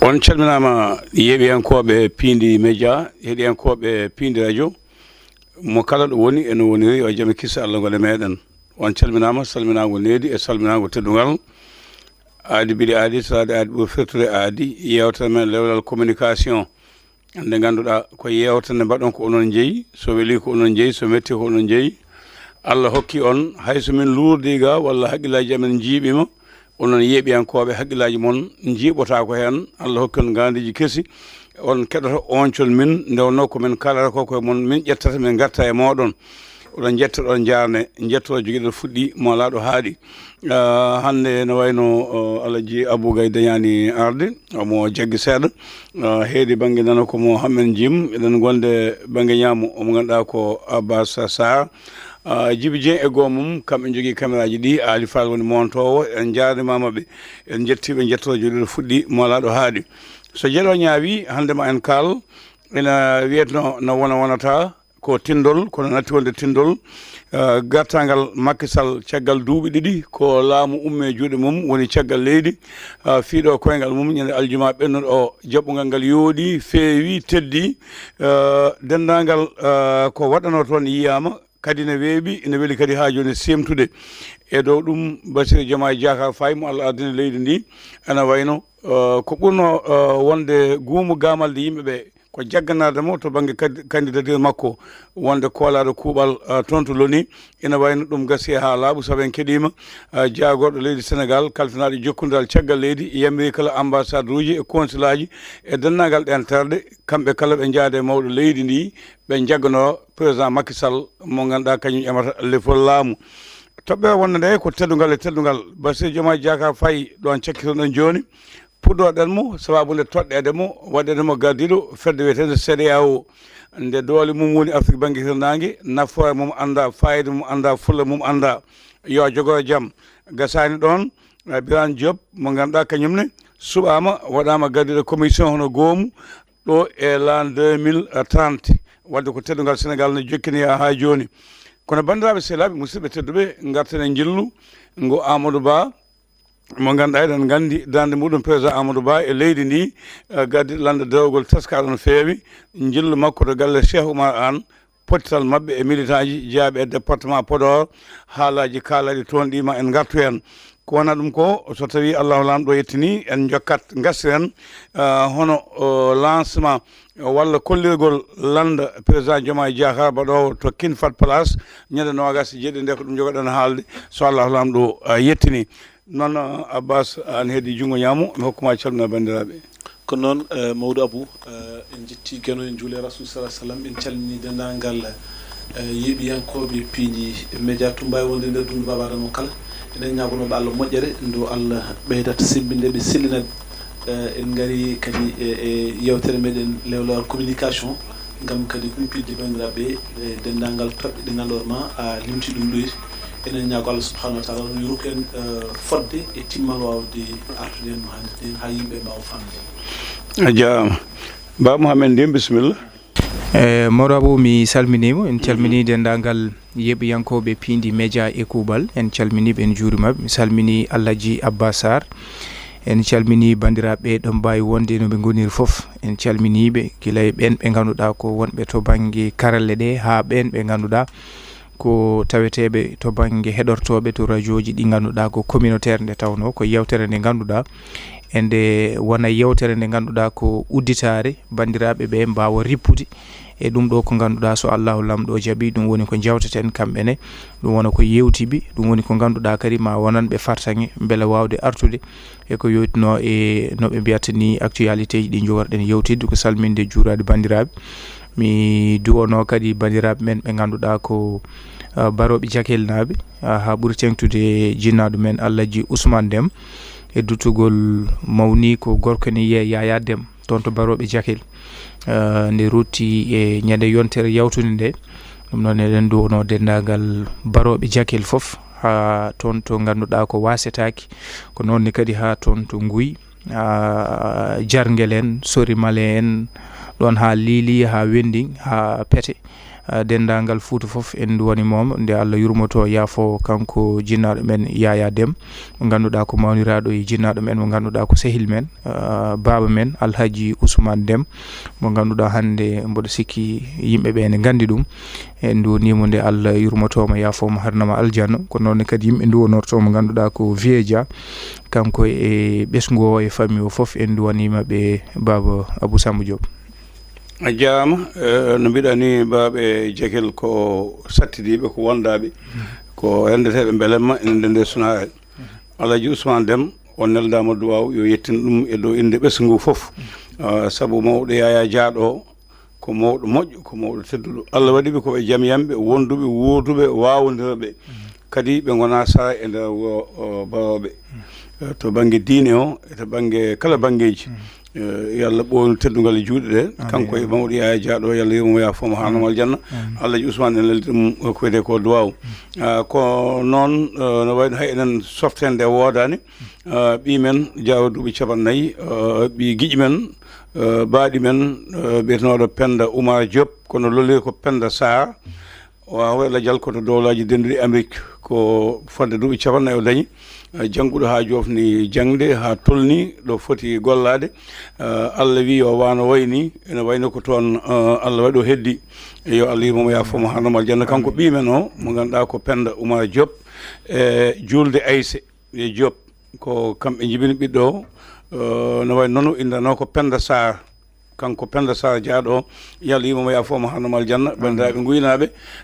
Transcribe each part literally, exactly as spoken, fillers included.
On calminaama, yeeɓiyankooɓe Piindi Média, heɗiyankooɓe Piindi Radio, mo kala ɗo woni e no woniri, yo jam e kisa Allah ngol e meɗen. On calminaama, salminaango needi e salminaango teddungal. Aadi ɓiɗi aadi, salaade aadi ɓuri firtude aadi, yeewtere men lewlal communication. Nde ngannduɗaa ko yeewtere nde mbaɗon ko onon njeyi, so weli ko onon njeyi, so metti ko onon njeyi. Allah hokki on, hay so min luurdii ga walla haqqillaaji amen njiiɓiima, onon yeeɓiyankooɓe, haqqillaaji mon njiiɓotaako heen. Allah hokki on ngaandiiji kesi, on keɗoto oncol min, nde wonnoo ko min kaalata ko koye mon, min ƴettata, min ngarta e mooɗon. Oɗon njetta, oɗon njaarne, njetto jogiiɗo fuɗɗi, mo alaa ɗo haaɗi. Ah, hannde no wayno, oh, Alaji Abou Gaye dañaani arde, omo jaggi seeɗa. Ah, heedi bannge nano ko mo Hammen Jim, eɗen ngonde bannge ñaamo, omo ngannduɗaa ko Abbas Sarr. Ah, Jibi Dieng e goo mum, kamɓe njogii kameraaji ɗi, Aali Fall woni montoowo, en njaarnimaama ɓe, en njettii ɓe, njetto jogiiɗo fuɗɗi, mo alaa ɗo haaɗi. So jeɗo ñaawi, hannde ma en kaal, ina wiyetno no wona wonata, ko tinndol, kono natti wonde tinndol, eh, gartaangal Macky Sall caggal duuɓi ɗiɗi, ko laamu umme juuɗe mum woni caggal leydi. Eh, fiiɗo koyngal mum ñande aljuma ɓennuɗo o, jaɓɓungal ngal yooɗi, feewi, teddi. Eh, denndaangal, eh, ko waɗanoo toon yiyaama, kadi ne weeɓi, ene weli kadi haa jooni semtude. E dow ɗum, Bassirou Diomaye Diakhar Faye mo Allah ardini leydi ndi, ana wayno, eh, ko ɓurno, eh, wonde guumu gaamalde yimɓe ɓe, ko jagganaade mo to bannge kad-, candidature makko, wonde koolaaɗo kuuɓal, ah, toon to Loni. Ina wayno ɗum gasi haa laaɓi, sabu en keɗiima, ah, jaagorɗo leydi Senegaal, kalfinaaɗo jokkondiral caggal leydi, yamirii kala ambassade uji e consulat ji e denndaangal ɗeen terɗe, kamɓe kala ɓe njaada e mawɗo leydi ndi, ɓe njagganoo président Macky Sall, mo ngannduɗaa kañum ƴamata lefol laamu. Toɓɓere wonde nde ko teddungal e teddungal, Bassirou Diomaye Diakhar Faye, ɗoon cakkitoɗen jooni, puɗɗoɗen mo, sababu nde toɗɗeede mo, waɗeede mo gardiiɗo fedde wiyeteende C E D E A O. Nde doole mum woni Afrik bannge hirnaange, nafoore mum anndaa, faayiida mum anndaa, fulla mum anndaa. Yo jogo jam. Gasaani ɗoon, eh, Birane Diop, mo ngannduɗaa kañum ne, suɓaama, waɗaama gardiiɗo commission hono goomu, ɗo e l'an deux mille trente. Waɗde ko teddungal Senegaal ne jokkini haa jooni. Kono banndiraaɓe sehilaaɓe, musidɓe tedduɓe, ngarten e njillu ngo Amadou Ba, mo ngannduɗaa eɗen nganndi darnde muɗum président Amadou Ba e leydi ndi, eh, gardiiɗo lanɗe dewgol teskaɗo no feewi, njillu makko to galle Cheikh Oumar Anne, pottital maɓɓe e militant ji jeyaaɓe e département Podor, haalaaji kaalaɗi toon ɗi ma en ngartu heen. Ko wona ɗum ko, so tawii Allahu Laamɗo yettini, en njokkat, ngastiren, eh, hono, eh, lancement walla kollirgol lannda président Diomaye Diakhar baɗoowo to King Fahd Palace ñande noogas e jeeɗiɗi nde, ko ɗum njogoɗen haalde so Allahu Laamɗo, eh, yettini. Noon, eh, Abbas, an heedi junngo ñaamo, mi hokkuma calmina banndiraaɓe. Ko noon, eh, Mawɗo Abou, eh, en njetti Geno, en njuule Rasul sallallahu alaihi wasallam, en calmini denndaangal, eh, yeeɓiyankooɓe Piindi Média, tumba e wonde nder dundu Baaba Adama o kala. Eɗen ñaagonoo ɓe Allah moƴƴere, nde Allah ɓeydata semmbinde ɓe, sellina ɓe. Eh, en ngari kadi e, e yeewtere meɗen lewlewal communication, ngam kadi humpitde banndiraaɓe e denndaangal toɓɓe ɗe ngannduɗaa ma a limti ɗum ɗoyde. Eɗen ñaago Allah subhanahu wa taala yo rokku en, eh, fodde e timmal waawde artude heen no haanirta heen haa yimɓe mbaawa faamde. A jaaraama. Ba Mouhamed Ndiem, bisimilla. Eh, Mawɗo Abou, mi salminiima. En calminii denndaangal yeeɓiyankooɓe Piindi Média e Kuuɓal. En calminii ɓe, en njuuriima ɓe. Mi salminii Alhaji Abba Sarr. En calminii banndiraaɓe ɓe ɗo mbaawi wonde no ɓe ngoniri fof. En calminii ɓe, gila e ɓeen ɓe ngannduɗaa ko wonɓe to bannge karalle ɗe, haa ɓeen ɓe ngannduɗaa ko taweteeɓe to bannge heɗortooɓe to rajooji ɗi ngannduɗaa ko communautaire, nde tawnoo ko yeewtere nde ngannduɗaa ende wona yeewtere nde ngannduɗaa ko udditaare banndiraaɓe ɓe mbaawa rippude e ɗum ɗo ko ngannduɗaa so Allahu Laamɗo jaɓii, ɗum woni ko njewteten kamɓe ne, ɗum wona ko yewtiɓe, ɗum woni ko ngannduɗaa kadi ma wonanɓe fartaŋŋe mbele waawde artude e ko yowtinoo e no ɓe mbiyata ni actualité ji ɗi njogorɗen yewtidde, ko salminde juuraade banndiraaɓe. Mi duwonoo kadi banndiraaɓe men ɓe ngannduɗaa ko, ah, barooɓe Jakelnaaɓe, ah, haa ɓuri teeŋtude jinnaaɗo men Alhaji Ousmane Dem e duttugol mawni ko gorko ne yiyee Yaya Dem toon to barooɓe Jakel. Ah, nde rutti e ñande yontere yawtunde nde, ɗum noon eɗen duwonoo denndaangal barooɓe Jakel fof, haa toon to ngannduɗaa ko Waasetaaki, ko noon ne kadi haa toon to Nguy, haa Jarngel en, Sorimal en, ɗoon haa Liili, haa Wending, haa Pete, Ah, denndaangal Fuuta fof, en nduwaniima mo, nde Allah yurmoto, yaafo, kanko jinnaaɗo men Yaya Dem, mo ngannduɗaa ko mawniraaɗo e jinnaaɗo men, mo ngannduɗaa ko sehil men, ah, baaba men, Alhaji Ousmane Dem, mo ngannduɗaa hannde mboɗo sikki yimɓe ɓe ne nganndi ɗum. En nduwaniima nde Allah yurmoto mo, yaafo mo, harnama aljanna. Ko noon kadi yimɓe nduwanorto mo ngannduɗaa ko Vieux Dia, kanko e ɓesngu o e famille o fof, en nduwaniima ɓe, baaba Abou Samba Diop. A jaaraama. Eh, no mbiɗa ni, baaɓe Jekel ko sattidiiɓe, ko wondaaɓe, ko renndeteeɓe mbelemma ene nder nde sunaare. Alhaji Ousmane Dem, o neldaama duwaaw, yo yettin ɗum e dow innde ɓesngu ngu fof. Ah, sabu mawɗo Yaya Jaaɗo o, ko mawɗo moƴƴo, ko mawɗo tedduɗo. Allah waɗi ɓe ko ɓe jamyanɓe, wonduɓe, wuurduɓe, waawondirɓe. Kadi ɓe ngonaa sara e nder wuro, o, Barooɓe. Eh, to bannge diine o, e to bannge kala banngeeji. Eh, yo Allah ɓooynu teddungal e juuɗe ɗe. Kanko e mawɗo Yaya Jaaɗo, yo Allah yurmo, yaafo mo, harnamo aljanna. Alhaji Ousmane, en neldi ɗum ko wiyetee ko duwaaw. Ah, ko noon, eh, no wayno hay enen softeende nde woodaani. Ah, ɓii men Jaawo duuɓi cappanɗe nayi, ah, ɓii giƴi men, ah, baaɗi men, ah, biyetenooɗo Penda Oumar Diop, kono lollireede ko Penda Sarr. O awa e lajal ko to Dowlaaji Dennduɗi Amerik, ko fodde duuɓi cappanɗe nayi o dañi, eh, jannguɗo haa joofni jaŋde, haa tolni ɗo foti gollaade. Eh, Allah wi yo wano wayni, ene wayno ko toon, eh, Allah waɗi o heddi. Yo Allah yurmo mo, yaafo mo, harnamo aljanna. Kanko ɓii men o, mo ngannduɗaa ko Penda Oumar Diop, e Juulde Ayse e Diop, ko kamɓe njibini ɓiɗɗo o, eh, no wayi noon o inndanoo ko Penda Sarr. Kanko Penda Sarr Jaaɗo o, yo Allah yurmo mo, yaafo mo, harnamo aljanna. Banndiraaɓe Nguynaaɓe,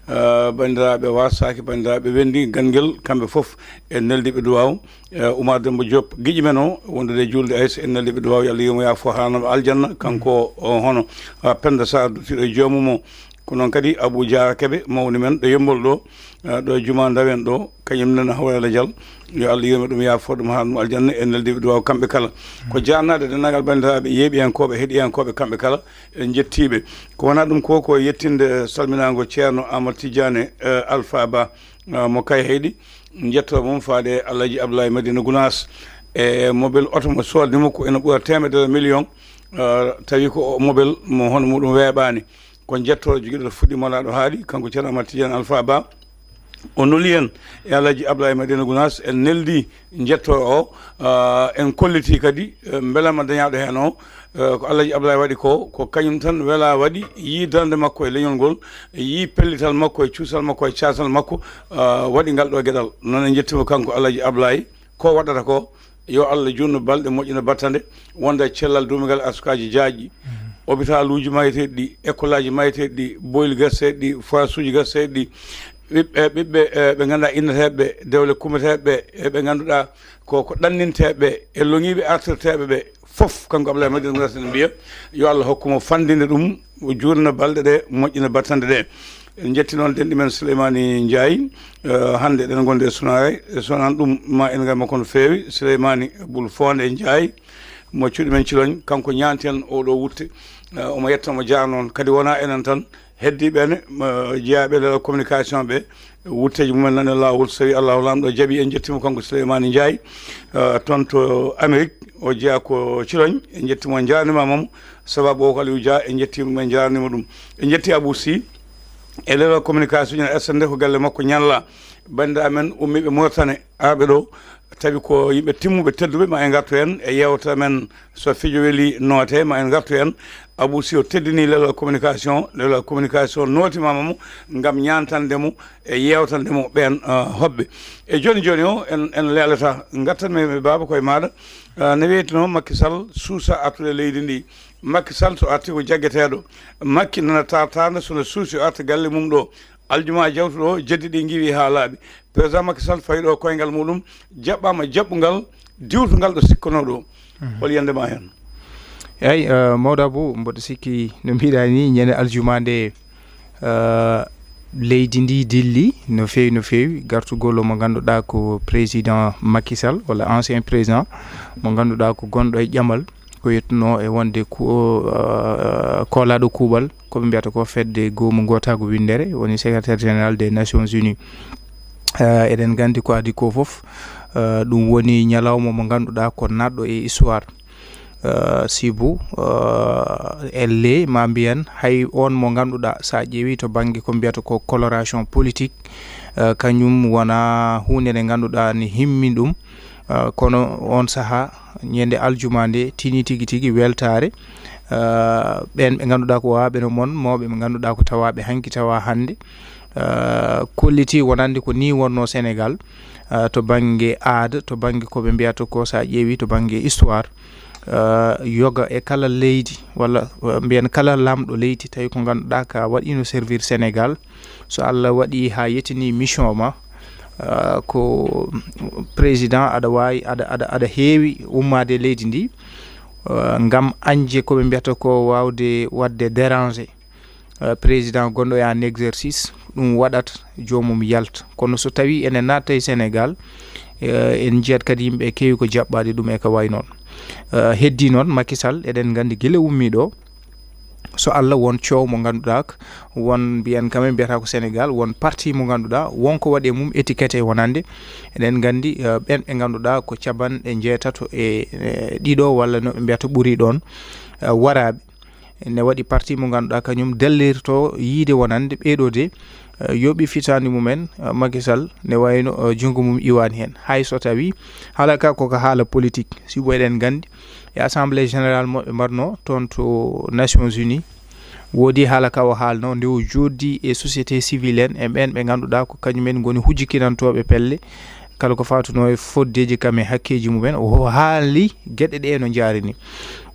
eh, banndiraaɓe Warsaake, banndiraaɓe Wenndi, Ganngel, kamɓe fof en neldi ɓe duwaaw. Eh, Oumar Demba Diop, giƴi men o, wondude e Juulde Ayse, en neldi ɓe duwaaw, yo Allah yurmo, yaafo, harnamo aljanna. Kanko o hono, ah, Penda Sarr, duttiiɗo e joomum o. Ko noon kadi Abou Diarra Kebe, mawni men ɗo Yemmbol ɗo, eh, ɗo Juma Ndawen ɗo, kañum nana hawra lajal. Yo Allah yurmo ɗum, yaafo ɗum, harnamo aljanna, en neldiiɓe duwaaw kamɓe kala. Ko jaarnaade denndaangal banndiraaɓe yeeɓiyankooɓe, heɗiyankooɓe kamɓe kala, en njettiiɓe. Ko wonaa ɗum ko, ko yettinde salminaango Ceerno Amadou Tidiane, eh, Alpha Ba, eh, mo Kayhayɗi, njetto mum faade Alhaji Abdoulaye Madina Gounass, e mobel oto mo soodni mo ko ene ɓura teemedere million, eh, tawi ko o mobel mo hono muɗum weeɓaani. Ko njetto jogiiɗo fuɗɗi molaaɗo haaɗi, kanko Ceerno Amadou Tidiane Alpha Ba. O nuli en e Alhaji Abdoulaye Madina Gounass, en neldi njetto o, ah, en kolliti kadi, eh, mbelamma dañaaɗo heen o, eh, ko Alhaji Abdoulaye waɗi ko, ko kañum tan wela waɗi, yii darnde makko e leñol ngol, yii pellital makko e cuusal makko e caasal makko, ah, waɗi ngal ɗo geɗal. Noon en njettiima kanko Alhaji Abdoulaye, ko waɗata ko, yo Allah juutnu balɗe, moƴƴina battande, wonda cellal duumingal, arsukaaji jaajɗi, hôpital uji mayeteeɗi ɗi, école aji mayeteeɗi ɗi, boyli gaseeɗi ɗi, forage uji gaseeɗi ɗi, ɓiɓɓe, ɓiɓɓe, eh, ɓe ngannduɗaa inneteeɓe, dewle kummeteeɓe, e ɓe ngannduɗaa ko, ko ɗanninteeɓe, e loŋiiɓe artirteeɓe ɓe, fof kanko Abdoulaye Madina Gounass ene mbiya, yo Allah hokku mo fanndinde ɗum, o juutna balɗe ɗe, moƴƴina battande ɗe. En njetti noon denɗi men Souleymani Ndiaye, eh, hannde eɗen ngondi e sunaare, e so wonaa ɗum ma en ngar makko no feewi, Souleymani Bul Fonde Ndiaye, mo cuuɗi men Ciloñ, kanko ñaanti en oɗo wutte, eh, omo yetta, omo jaara noon. Kadi wonaa enen tan, heddiiɓe ene, eh, jeyaaɓe leɗɗe communication ɓe, wutteeji mumen nani e laawol, so tawi Allahu Laamɗo jaɓi. En njettiima kanko Souleymani Ndiaye, eh, toon to Amérique, o jeyaa ko Ciloñ, en njettiima, en njaarniima mo, sababu o ko Aliou Dia, en njettiima ɗum, en njaarniima ɗum. En njetti Abou Sy, e leɗɗe communication ene S N D, ko galle makko ñalla. Banndiraaɓe men ummiiɓe Mauritanie, arɓe ɗo, tawi ko yimɓe timmuɓe, tedduɓe, ma en ngartu heen e yeewtere men, so fijo weli noote, ma en ngartu heen. Abou Sy o teddini leɗɗe communication, leɗɗe communication nootimaama mo ngam ñaantande mo e yeewtande mo ɓeen, ah, hoɓɓe. E jooni jooni o, en, en leelataa, ngartan mi, mi baaba koye maaɗa. Ah, no wiyeteno Macky Sall suusa artude leydi ndi. Macky Sall so arti ko jaggeteeɗo. Macky nana tartarde, so no suusi o arta galle mum ɗo. Aljuma jawtuɗo o, jeddi ɗi ngiwi haa laaɓi. Président Macky Sall fawi ɗo koyngal muɗum, jaɓɓaama jaɓɓungal diwtungal ɗo sikkanoo ɗo. Hol yiyannde ma heen? Eey, eh, mawɗo Abou, mboɗo sikki no mbiɗa ni, ñande aljuma nde, eh, leydi ndi dilli no feewi, no feewi. Gartugol mo ngannduɗaa ko président Macky Sall, walla ancien président, mo ngannduɗaa ko gonɗo e ƴamal, ko yettuno e wonde ku-, eh, koolaaɗo kuuɓal, ko ɓe mbiyata ko fedde goomu ngootaagu winndere, woni secrétaire général des Nations Unies. Eh, eɗen nganndi ko adii ko fof, eh, ɗum woni ñalawma mo ngannduɗaa ko naatɗo e histoire. Uh, sibu uh, elle ma mbiyen hay on mo ngannduɗaa, so a ƴeewi to bannge ko mbiyata ko coloration politique, uh, kañum wona huunde nde ngannduɗaa ne himmi ɗum. Uh, kono on saha, ñande aljuma nde tini tigi tigi weltaare. Uh, ɓen ɓe ngannduɗaa ko waaɓe no mon, mawɓe ɓe ngannduɗaa ko tawaaɓe hanki tawa hannde, uh, kolliti wonande ko ni wonno Sénégal, uh, to bannge aada, to bannge ko ɓe mbiyata ko, so a ƴeewi to bannge histoire, uh, yoga e kala leydi, walla, uh, mbiyen kala lamɗo leydi, tawi ko ngannduɗaa ka waɗino servir Sénégal, so Allah waɗi ha yettini mission ma, uh, ko président, aɗa wawi, aɗa, aɗa, aɗa heewi ummade leydi ndi, uh, ngam añde ko ɓe mbiyata ko wawde wadde déranger, uh, président gonɗo e en exercice, ɗum waɗat joomum yalta. Kono so tawi ene natta e Sénégal, uh, en jiyat kadi yimɓe keewi ko jaɓɓaade ɗum e ka way noon. Uh, heddi noon Macky Sall, eɗen nganndi gila ummi ɗo, so Allah, won coow mo ngannduɗaa ko, won mbiyen quand même mbiyata ko Sénégal, won parti mo ngannduɗaa won ko waɗi e mum étiquette e wonande. Eɗen nganndi, uh, ɓen ɓe ngannduɗaa ko capanɗe njeetato e, e ɗiɗo walla no ɓe mbiyata ɓuri ɗon, uh, waraaɓe. Ne waɗi parti mo ngannduɗaa kañum dallirto yiide wonande ɓeeɗo de, uh, yooɓi fitaandi mumen, uh, Macky Sall, ne wayno, uh, junngo mum iwaani heen. Hay so tawi haala ka koko haala politique, sibu eɗen nganndi e assemblée générale mo ɓe mbaɗno toon to Nations Unies, woodi haala ka o haalno nde o jooɗdi e société civile en, e ɓeen ɓe ngannduɗaa ko kañumen ngoni hujjikinantooɓe pelle, kala ko fawtuno e foddeeji kam e hakkeeji mumen. O haali geɗe ɗe no njaari ni.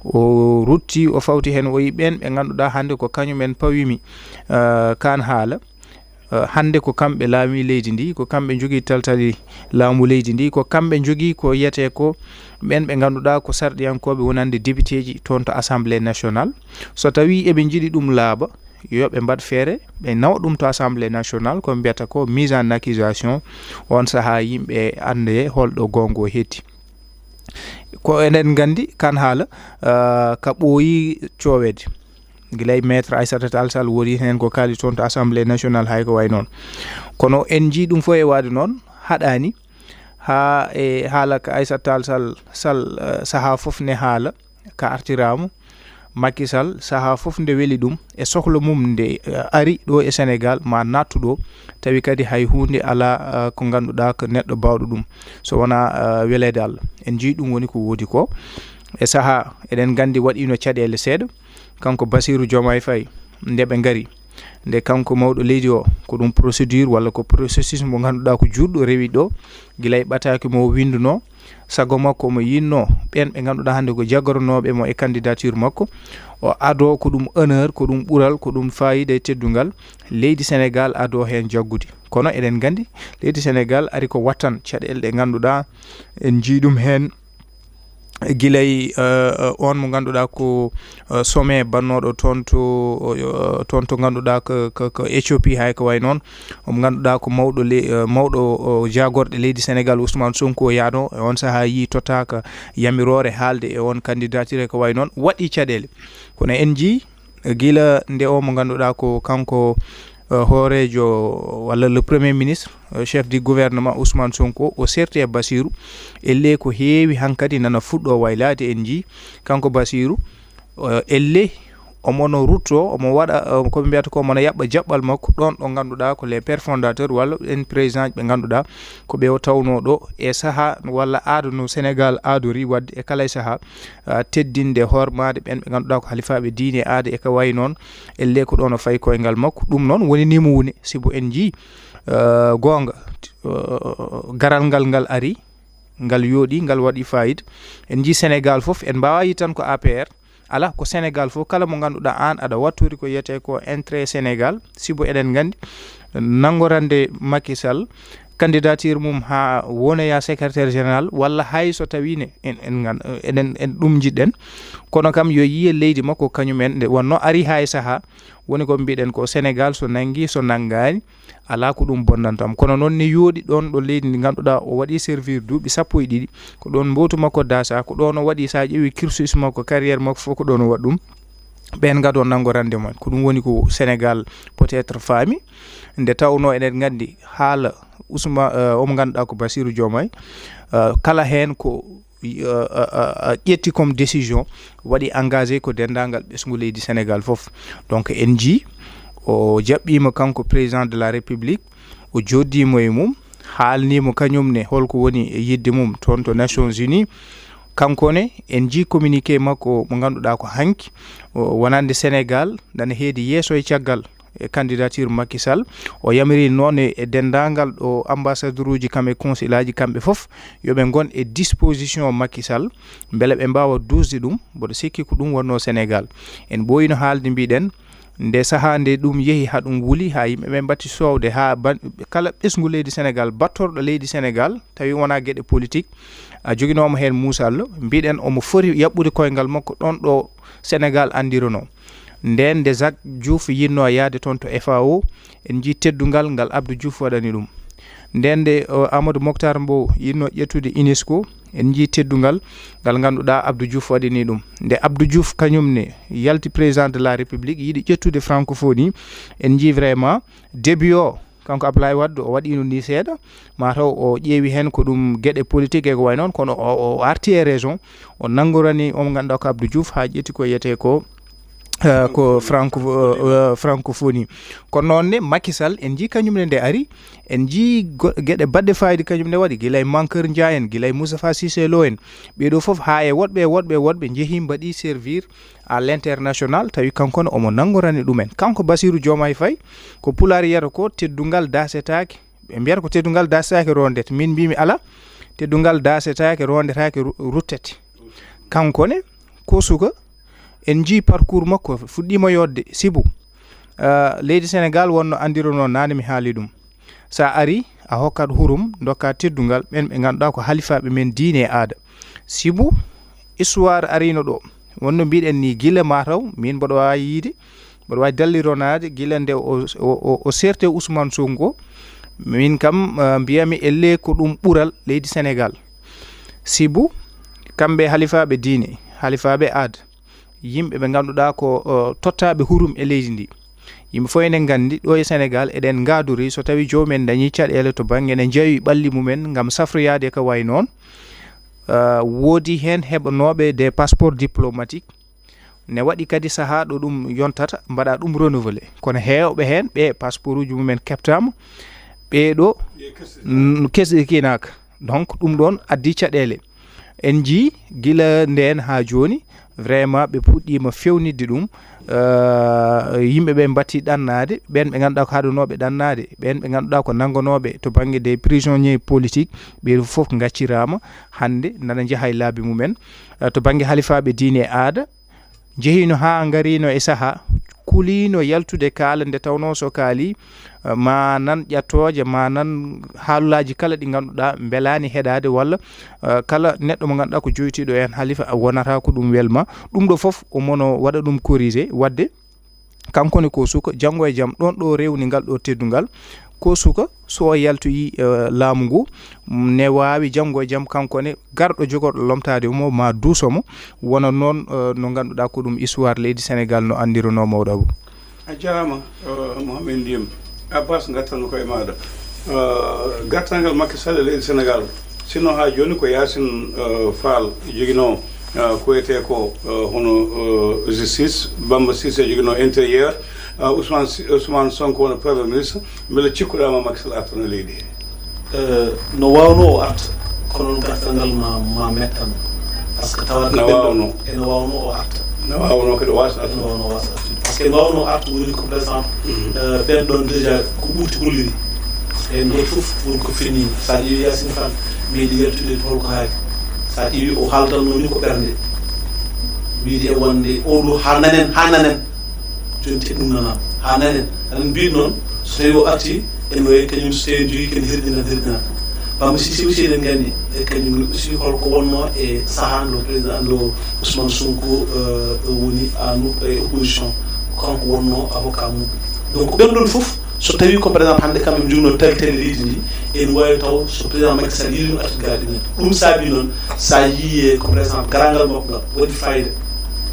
O rutti, o fawti heen, o yi ɓeen ɓe ngannduɗaa hannde ko kañumen pawimi, uh, kaan haala. Uh, hannde ko kamɓe laami leydi ndi, ko kamɓe njogii taltali laamu leydi ndi, ko kamɓe njogii ko yiyetee ko ɓeen ɓe ngannduɗaa ko sarɗiyankooɓe wonande députéji toon to Assemblée nationale. So tawii eɓe njiɗi ɗum laaɓa, yo ɓe mbaɗ feere, ɓe nawa ɗum to Assemblée nationale, ko mbiyata ko mise en accusation, on sahaa yimɓe annde holɗo goonga o hetti. Ko eɗen nganndi kaan haala, uh, ka ɓooyi cooweede. Gila e maître Aissata Tall Sall woodi heen ko kaali toon to Assemblée nationale, hay ko way noon. Kono en njii ɗum fof e waade noon, haɗaani, haa e haala ka Aissata Tall Sall, Sall, uh, sahaa fof ne haala, ka artiraama, Macky Sall, sahaa fof nde weli ɗum, e sohla mum nde, uh, ari ɗo e Sénégal, ma nattu ɗo, tawi kadi hay huunde alaa, uh, ko ngannduɗaa ko neɗɗo baawɗo ɗum, so wonaa, uh, weleede Allah. En njii ɗum woni ko woodi ko. E sahaa, eɗen nganndi waɗiino caɗeele seeɗa, kanko Bassirou Diomaye Faye, nde ɓe ngari, nde kanko mawɗo leydi o, ko ɗum procédure walla ko processus mo ngannduɗaa ko juutɗo rewi ɗo, gila e ɓataake mo o winndunoo, sago makko mo yinnoo ɓeen ɓe ngannduɗaa hannde ko jaggoronooɓe mo e candidature makko, o adoo ko ɗum honneur, ko ɗum ɓural, ko ɗum faayiida e teddungal leydi Sénégal adoo heen jaggude. Kono eɗen nganndi leydi Sénégal ari ko wattan caɗeele ɗe ngannduɗaa en njii ɗum heen, gilay, uh, uh, on mo ngannduɗaa ko, uh, sommet bannooɗo toon to, uh, toon to ngannduɗaa ko, ko, ko Éthiopie, hay ko way noon. Omo ngannduɗaa ko mawɗo le-, uh, mawɗo, uh, jaagorɗe leydi Sénégal, Ousmane Sonko, yaano e on sahaa yii tottaaka yamiroore haalde e on candidature ko way noon, waɗi caɗeele. Kono en njii gila nde o mo ngannduɗaa ko kanko, uh, hooreejo walla le premier ministre, uh, chef du gouvernement Ousmane Sonko, o serti e Bassirou. Elle ko heewi hankadi nana fuɗɗo waylaade, en njii kanko Bassirou, uh, elle omo no rutto, omo waɗa, uh, ko ɓe mbiyata ko, omo no yaɓɓa jaɓɓal makko ɗoon ɗo ngannduɗaa ko les pères fondateurs walla en président ɓe ngannduɗaa ko ɓe o tawnoo ɗo e sahaa walla aada no Sénégal aadori waɗde e kala e sahaa, uh, teddinde, hormaade ɓeen ɓe ngannduɗaa ko halifaaɓe diine, aada e ka wayi noon. Elle ko ɗoon o fayi koyngal makko. Ɗum noon woni ni mo woni, sibu en njii, uh, goonga, uh, garal ngal ngal ari, ngal yooɗi, ngal waɗi fayida. En njii Sénégal fof, en mbaawaa yiide tan ko A P R. Alaa, ko Sénégal fof, kala mo ngannduɗaa aan aɗa wattori ko yiyetee ko intérêt Sénégal, sibu eɗen nganndi nanngorande Macky Sall candidature mum haa wonoya secrétaire général, walla hay so tawii ne en, en ngan-, eɗen, en ɗum njiɗɗen. Kono kam yo yiye leydi makko kañum en, nde wonno ari haa e sahaa, woni ko mbiɗen ko Sénégal so nanngi, so nanngaani, alaa ko ɗum bonnanta mo. Kono noon ne yooɗi ɗoon ɗo leydi ndi ngannduɗaa o waɗi servir duuɓi sappo e ɗiɗi, ko ɗoon mbowtu makko dasa, ko ɗoon o waɗi, so a ƴeewi cursus makko, carrière makko fof ko ɗoon o waɗi ɗum. Ɓeen ngadoo nanngorande mo. Ko ɗum woni ko Sénégal peut-être faami, nde tawnoo eɗen nganndi haala Ousma-, eh, omo ngannduɗaa ko Bassirou Diomaye, eh, kala heen ko ƴetti comme décision, waɗi engagé ko denndaangal ɓesngu leydi Sénégal fof. Donc en njii o jaɓɓiima kanko président de la République, o jooɗdiimo e mum, haalniimo kañum ne holko woni e yiɗde mum toon to Nations Unies. Kanko ne en njii communiqué makko mo ngannduɗaa ko hanki, wonande Sénégal nana heedi yeeso e caggal e candidature Macky Sall. O yamiri noon e denndaangal ɗo ambassadeur uji kam e consul aji kamɓe fof yo ɓe ngon e disposition Macky Sall mbele ɓe mbaawa duusde ɗum. Mboɗo sikki ko ɗum wonnoo Sénégal. En ɓooyino haalde mbiɗen nde sahaa nde ɗum yehi haa ɗum wuli haa yimɓe ɓe mbatti soowde haa ban- kala ɓesngu leydi Sénégal, battorɗo leydi Sénégal tawi wonaa geɗe politique, a joginooma heen Moussa Allo, mbiɗen omo foti yaɓɓude koyngal makko ɗoon ɗo Sénégal anndironoo. Ndeen nde Jacques Diouf yiɗnoo yahde toon to F A O, en njii teddungal ngal Abdou Diouf waɗani ɗum. Ndeen nde Amadou Moctar Mbow yiɗnoo ƴettude UNESCO, en njii teddungal ngal ngannduɗaa Abdou Diouf waɗini ɗum. Nde Abdou Diouf kañum ne yalti président de la République yiɗi ƴettude francophonie, en njii vraiment début o kanko Abdoulaye Wade o waɗino ni seeɗa, mataw o ƴeewi heen ko ɗum geɗe politique e ko way noon, kono o, o arti e raison, o nanngorani omo ngannduɗaa ko Abdou Diouf haa ƴetti ko yiyetee ko eh, ko franco eh, francophonie. Kono noon ne Macky Sall en njii kañum ne nde ari, en njii go- geɗe baɗɗe fayida kañum ne waɗi gila e Mankeur Ndiaye en, gila e Moustapha Cissé Lo en. Ɓeeɗo fof haa e woɗɓe e woɗɓe e woɗɓe njehii mbaɗi servir à l'international, tawi kanko ne omo nanngorani ɗumen. Kanko Bassirou Diomaye Faye, ko pulaar yiyata ko teddungal daasetaake. Ɓe mbiyata ko teddungal daasetaake rondete. Min mbimi ala, teddungal daasetaake rondetaake ru- ruttete. Kanko ne ko suka, en njii parcours makko fuɗɗiima yodde sibu. Ah, leydi Sénégal wonno anndironoo naane mi haali ɗum. So a ari a hokkat hurum, ndokka teddungal ɓen ɓe ngannduɗaa ko halifaaɓe men diine e aada. Sibu histoire arino ɗo, wonno mbiɗen ni gila mataw min mboɗo waawi yiide, mboɗo waawi dallironaade gila nde o, o, o, o serte Ousmane Sonko, min kam ah, mbiyami elle ko ɗum ɓural leydi Sénégal. Sibu kamɓe halifaaɓe diine, halifaaɓe aada, yimɓe ɓe ngannduɗaa ko eh, tottaaɓe hurum e leydi ndi. Yimɓe fof enen nganndi ɗo e Sénégal eɗen ngaadori so tawi joomumen dañi caɗeele to bannge ne njeewi ɓalli mumen ngam safroyaade e ko way noon. Ah, woodi heen heɓanooɓe des passeports diplomatiques, ne waɗi kadi sahaa ɗo ɗum yontata mbaɗa ɗum renouvelé, kono heewɓe heen ɓe passeport uji mumen keɓtaama, ɓeeɗo mm, kesɗe kinaaka. Donc ɗum ɗoon addi caɗeele. En njii gila ndeen haa jooni vraiment ɓe puɗɗiima fewnitde ɗum. Eh, yimɓe ɓe mbatti ɗannaade, ɓeen ɓe ngannduɗaa ko haɗunooɓe ɗannaade, ɓeen ɓe ngannduɗaa ko nanngonooɓe to bannge des prisonniers politiques, ɓeen fof ngacciraama hannde nana njaha e laabi mumen. Eh, to bannge halifaaɓe diine e aada, njehiino haa ngariino e sahaa kuliino yaltude kaala, nde tawnoo so kaali eh, ma nan ƴattooje, ma nan haalulaaji kala ɗi ngannduɗaa mbelaani heɗaade, walla eh, kala neɗɗo mo ngannduɗaa ko joytiiɗo heen halifa a wonata ko ɗum welma. Ɗum ɗo fof omono waɗa ɗum corrigé, waɗde kanko ne ko suka janngo e jam ɗoon ɗo rewni ngal ɗo teddungal, ko suka so o yaltoyi eh, laamu ngu, ne waawi janngo e jam kanko ne garɗo jogorɗo lomtaade mo ma duuso mo, wona noon eh, no ngannduɗaa ko ɗum histoire leydi Sénégal no anndirunoo, mawɗo Abou. A jarama, eh, Mohamed Ndiyam. Abbas, ngattanno koye maɗa. Eh, gartangal Macky Sall e leydi Sénégal, sinno ha joni ko Yacine eh, Fall joguino eh, ko wiyete ko eh, hono eh, justice, Bamba Cissé joguino intérieur, eh, Ousmane Si- Ousmane Sonko wona premier ministre. Mbele cikkuɗama Macky Sall artana leydi he? Eh, no wawno o arta, kono noon gartal ngal ma ma mettan, par ce que tawa No wawno. Ene wawno o arta. No wawno kadi o wasa ene artude. Wawno o wasa artude, par ce que wawno artu woni ko par exemple eh, ɓen ɗon déjà ko ɓurti holliri, par ce que en ɗon fof woni ko fenni. Sa ƴeewi Yacine Fall meeɗi yaltude to holko haali, sa ƴeewi o haaldanno min ko ɓernde, wiide e wonde oɗo ha nanen ha nanen. Joni te ɗum nanama ha nanen. Aɗen mbiɗ noon so tawi o arti ene wayi kañum so tawi en jogui ken hirɗinan hirɗinan. Bamba Cissé aussi eɗen gandi e kañum aussi holko wonno e saaha ndo président ndo Ousmane Sonko eh, woni anu e opposition, kanko wonno avocat mum. Donc ɓen ɗon foof so tawi ko par exemple hande kamɓe jogno tali tali leydi ndi, en wawi taw so président Macky Sall yiɗino artude gaɗi ɗum saabi noon sa yii ko par exemple garangal makko ngal waɗi fayida,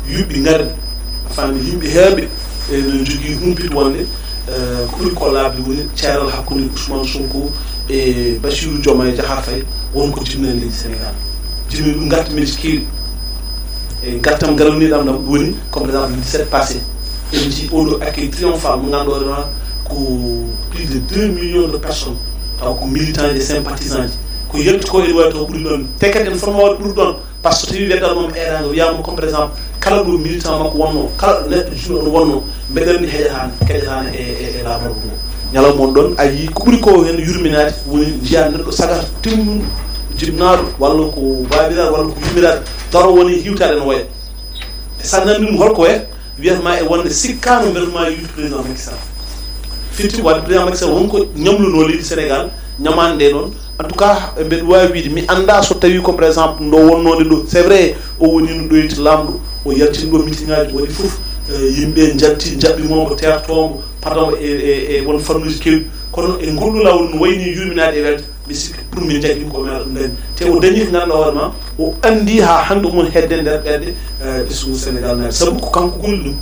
yuɓɓi garɗi, a faami yimɓe heewɓe ene jogii humpito wonde eh, ko ɓuri kollaabde woni ceeral hakkunde Ousmane Sonko e Bassirou Diomaye Diakhar Faye, won ko jinnani leydi Sénégal. Tini ɗum ngartam meji keewɗi. E ngartam garaniiɗam ɗam woni, comme par exemple, le dix-sept passé, en njii oɗo accueil triomphal mo ngannduɗaa ko plus de deux millions de personnes, taw ko militants et sympathisants ji. Ko yalti ko ene waawi taw ɓuri ɗon, te kadi en fotnoo waɗde ɓuri ɗon, par ce que so tawi weddal mum eeraango wiyaama, comme par exemple, kala ɗo militant makko wonnoo, kala neɗɗo juulɗo ɗo wonnoo, mbeɗa anndi heƴataano, keƴataano e, e, e laamorgo ngo. Ñalawma on ɗon, a yii ko ɓuri ko heen yurminaade woni njiyaa neɗɗo sagata timmuɗo, jibnaaɗo, walla ko baabiraaɗo, walla ko yummiraaɗo, daro woni hiwtaade no waya. E so a nanndi ɗum holko waya, wiyata ma e wonde sikkaano mbele ma yiwtu président Macky Sall. Firti ko waɗde président Macky Sall won ko ñamlunoo leydi Sénégal, ñamaande nde noon. En tout cas, mbeɗa waawi wiide, mi anndaa so tawii ko, par exemple, ɗo wonnoonde ɗo, c'est vrai, o woniino ɗo e laamɗo, o yaltini ɗo meeting aji, o waɗi fof, eh, yimɓe njalti, njaɓɓi mo, o teertoo mo, pardon, e, e, e won fannuuji keewɗi. Kono e ngolɗu laawol no wayni yurminaade e welde, mi sikki pour min jaggi ko meeɗa ɗum dañi. Te o dañi ko ngannduɗaa hoore ma, o anndi haa hannde omon hedde nder ɓerɗe, eh, ɓesngu Sénégal naati. Sabu ko kanko golli ɗum.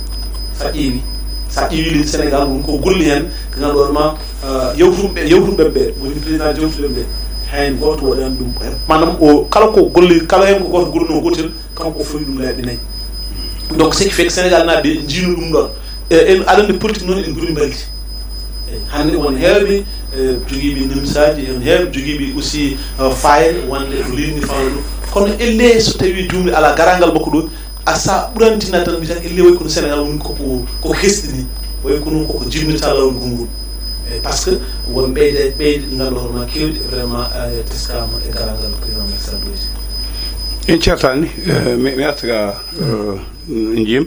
Sa ƴeewi, sa ƴeewi leydi Sénégal, won ko golli heen, ko ngannduɗaa hoore ma, eh, yawtuɓe, yawtuɓe ɓe, woni président jawtuɓe ɓe, hay gooto waɗaani ɗum. Maanaam o, kala ko golli, kala heen ko gooto golluno gootel, kanko o fawi ɗum laabi nayi. Donc, ce qui fait que Sénégal naaɓe njiino ɗum ɗon. E, en, aɗa anndi politique noon en ngoni mbaldi. E, hannde won heewɓe, e, jogiiɓe nimsaaji, en heewɓe jogiiɓe aussi, e, faayre, wonde ko leydi ndi fawno ɗum. Kono ellee so tawii juumde alaa, garaangal makko ɗo, a sa ɓurantina tan, mbiyata ellee way kono Sénégal woni koko, koko hesɗi ni. Way kono koko jibinta laawol ngol ngol. E, par ce que won ɓeyde, ɓeyde ngannduɗaa hoore ma keewɗi vraiment, e, teskaama e garaangal président Macky Sall ɗo. En ceertaani, e, mi, mi arta ga, e, Jim.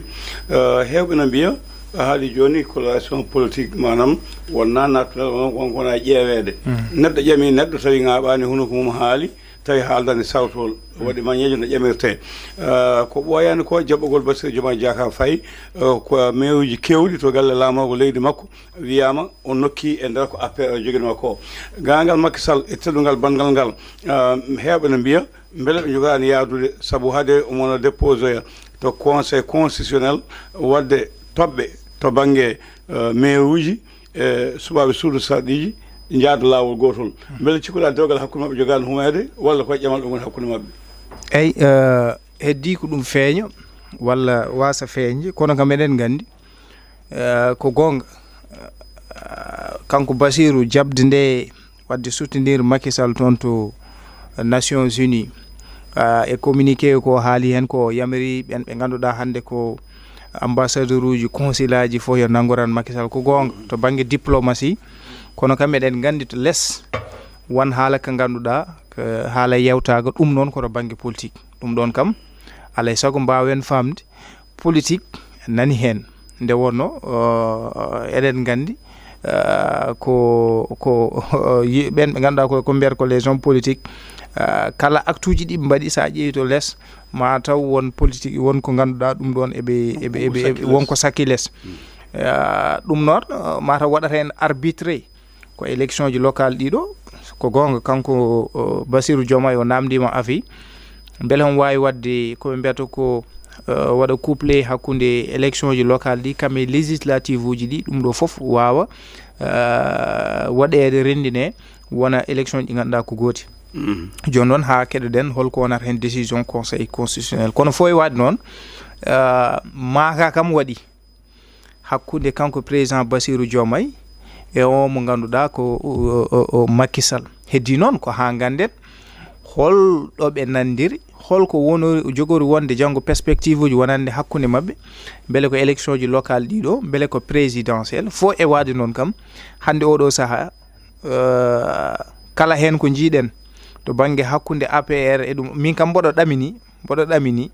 E, heewɓe na mbiya, a haali jooni coloration politique, maanaam wonnaa naatnal, won, won, wona ƴeeweede. Mm. Neɗɗo ƴami neɗɗo, tawi ŋaaɓaani hunuko mum haali, tawi haaldani sawtol, waɗi mañeejo no ƴamirtee. E, ko ɓooyaani ko jaɓɓugol Bassirou Diomaye Diakhar Faye, e, ko meeruuji keewɗi to galle laamorgo leydi makko, wiyaama o nokki e nder ko A P R o joginoo ko. Garaangal Macky Sall e teddungal banngal ngal, e, heewɓe no mbiya, mbele ɓe njogaani yahdude, sabu hade omo no déposoya to Conseil constitutionnel waɗde toɓɓe to bannge, e, meeruuji, e suɓaaɓe suudu sarɗiiji njaada laawol gootol. Mbele cikkuɗaa dewgal hakkunde maɓɓe jogaani humeede, walla koye ƴamal ɗum woni hakkunde maɓɓe? Eyi, e, heddii ko ɗum feeña, walla waasa feeñde, kono kam eɗen nganndi, e, ko goonga, e, kanko Basiiru jaɓde nde waɗde soutenir Macky Sall toon to Nations Unies. Ah, e communiqué ko haali heen ko yamiri ɓen ɓe ngannduɗaa hannde ko ambassadeur uji, consulat ji fof yo nanngoran Macky Sall. Ko goonga to bannge diplomatie, kono kam eɗen nganndi to les won haala ka ngannduɗaa ko haala yewtaaga, ɗum noon ko to bannge politique. Ɗum ɗoon kam, alaa e sago mbaawen faamde politique nani heen. Nde wonnoo, eh, eɗen nganndi, eh, ko, ko, yi-, ɓen ɓe ngannduɗaa ko, ko mbiyata ko les hommes politiques, eh, kala acte uji ɗi ɓe mbaɗi, so a ƴeewi to les, ma taw won politique, won ko ngannduɗaa ɗum ɗoon eɓe, eɓe, eɓe, eɓe, won ko sakki les. Eh, ɗum noon, eh, ma taw waɗata heen arbitré. Ko élection ji local ɗiɗo, ko goonga, kanko, o, Bassirou Diomaye o naamndiima afi, mbele omo waawi waɗde ko ɓe mbiyata ko, eh, waɗa couplé hakkunde élection ji local ɗi, kam e législative uji ɗi, ɗum ɗo fof waawa, eh, waɗeede renndine, wona élection ji ɗi ngannduɗaa ko gooti. Mhm. Jooni noon, haa keɗoɗen holko wonata heen décision Conseil constitutionnel. Kono fof e waɗde noon, eh, maaka kam waɗi hakkunde kanko président Bassirou Diomaye e o mo ngannduɗaa ko, o, o, o Macky Sall. Heddii noon ko haa ngannden hol ɗo ɓe nanndiri, hol ko wonori, jogori wonde janngo perspective uji wonande hakkunde maɓɓe, mbele ko élection ji local ɗiɗo, mbele ko présidentiel, fof e waɗde noon kam, hannde oɗo sahaa, eh, kala heen ko njiiɗen to bannge hakkunde A P R e ɗum, min kam mboɗo ɗamini, mboɗo ɗamini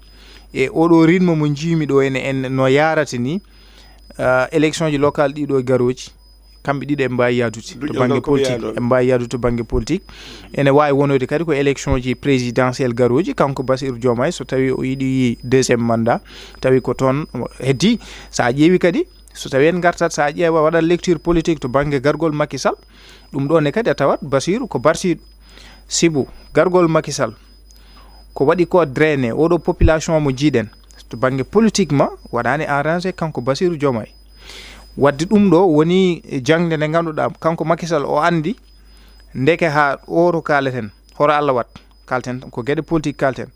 e oɗo rythme mo njiimi ɗo ene, en no yaarata ni, ah, élection ji local ɗiɗo garooji, kamɓe ɗiɗo en mbaawi yahdude to bannge politique, en mbaawi yahdude to bannge politique. Ene waawi wonoyde kadi ko élection ji présidentiel garooji, kanko Bassirou Diomaye, so tawi o yiɗi deuxième mandat, tawi ko toon heddi. So a ƴeewi kadi, so tawi en ngartat, so a ƴeewa waɗa lecture politique to bannge gargol Macky Sall, ɗum ɗo ne kadi a tawat Bassirou ko bartiiɗo. Sibu gargol Macky Sall ko waɗi ko drainé oɗo population mo jiiɗen to bannge politiquement waɗaani arrangé kanko Bassirou Diomaye. Waɗde ɗum ɗo woni jaŋde nde ngannduɗaa kanko Macky Sall o anndi ndeke haa oto kaleten horo Allah wat. kalten, ko geɗe politique kalten.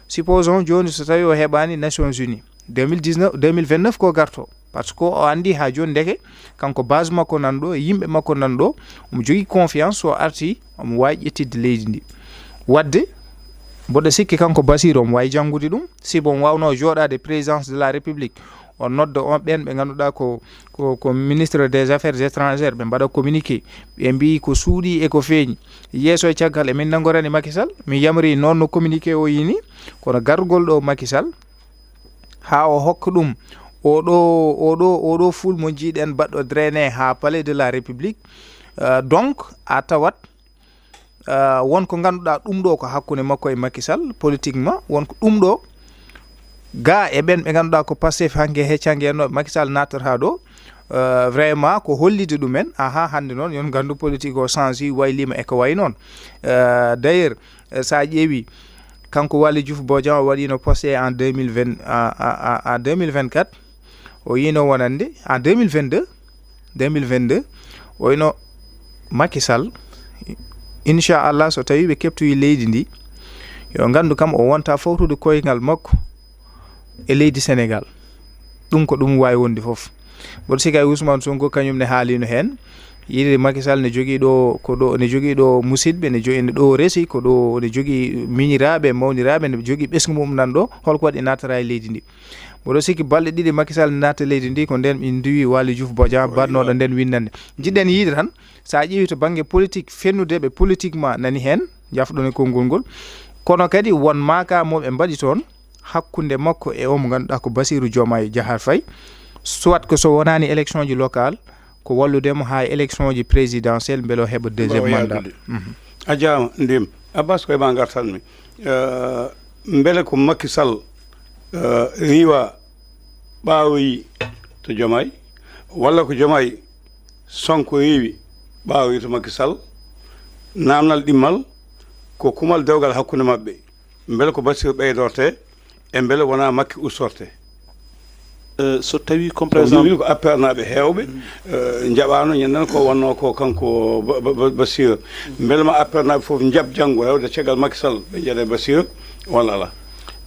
Supposons jooni so tawi o heɓaani Nations Unies deux mille dix-neuf, deux mille vingt-neuf ko garto. Par ce que o anndi haa jooni ndeke kanko base makko nan ɗo, e yimɓe makko nan ɗo, omo jogii confiance, so arti omo waawi ƴettidde leydi ndi. Wadde mboɗo sikki kanko Bassirou omo waawi janngude ɗum, sibu omo waawnoo jooɗaade présidence de la République, o nodda on ɓeen ɓe ngannduɗaa ko, ko, ko ministre des affaires étrangères, ɓe mbaɗa communiqué, ɓe mbiyi ko suuɗii e ko feeñi. Yeeso e caggal, emin nanngorani Macky Sall, mi yamri noon no communiqué o yini, kono gargol ɗo Macky Sall, haa o hokka ɗum oɗo, oɗo, oɗo foule mo njiiɗen baɗɗo drainé haa Palais de la République. Euh, donc, a tawat, euh, won ko ngannduɗaa ɗum ɗo ko hakkunde makko e Macky Sall, politiquement, won ko ɗum ɗo ga e ɓen ɓe ngannduɗaa ko Pastef hanke heccange en no Macky Sall nattata ɗo. Euh, vraiment ko hollide ɗumen, aha, hannde noon yon nganndu politique o change wayliima e ko wayi noon. Euh, d'ailleurs, euh, so a ƴeewi, kanko Waly Diouf Bodian o waɗino posté en deux mille vingt, en, en, en, en deux mille vingt-quatre, o yino wonande en deux mille vingt-deux, deux mille vingt-deux, o yino Macky Sall, inchallah, so tawi ɓe keptoyi leydi ndi, yo nganndu kam o wonta fawtude koyngal makko e leydi Sénégal. Ɗum ko ɗum waawi wonde fof. Mboɗo sikki ay Ousmane Sonko kañum ne haalino heen, yiɗi Macky Sall ne jogii ɗo, ko ɗo, ne jogii ɗo musidɓe, ne jogii, ne ɗo resi, ko ɗo, ne jogii miñiraaɓe, mawniraaɓe, ne jogii ɓesngu mum nan ɗo, holko waɗi naatata e leydi ndi. Mboɗo sikki balɗe ɗiɗi Macky Sall naata leydi ndi, ko nden min ndiwi Waly Diouf Bodian, baɗnooɗo nden winnande. Njiɗen yiide tan, so a ƴeewi to bannge politique, fennude ɓe politiquement nani heen, jafɗon e konngol ngol. Kono kadi won maaka mo ɓe mbaɗi toon, hakkunde makko e o mo ngannduɗaa ko Bassirou Diomaye Diakhar Faye, soit que so wonaani élection ji locale, ko wallude mo haa élection ji présidentielle mbele o heɓa deuxième mandat. Mhm. A jaama, ndim. Abbas, koye ma ngartanmi. Euh, mbele ko Macky Sall, euh, riiwa ɓaawoyi to Diomaye, walla ko Diomaye Sonko riiwi ɓaawoyi to Macky Sall? Naamnal ɗimmal ko kumal dewgal hakkunde maɓɓe. Mbele ko Bassirou ɓeydorte e mbele wonaa Macky ustorte? Euh, so tawi comme par exemple ko A P R naaɓe heewɓe, euh, njaɓaano ñanden ko wonno ko kanko Ba-, Ba-, Ba-, Bassirou. Mbele ma A P R naaɓe fof njaɓ janngo rewde caggal Macky Sall ɓe njeɗa Bassirou walla alaa?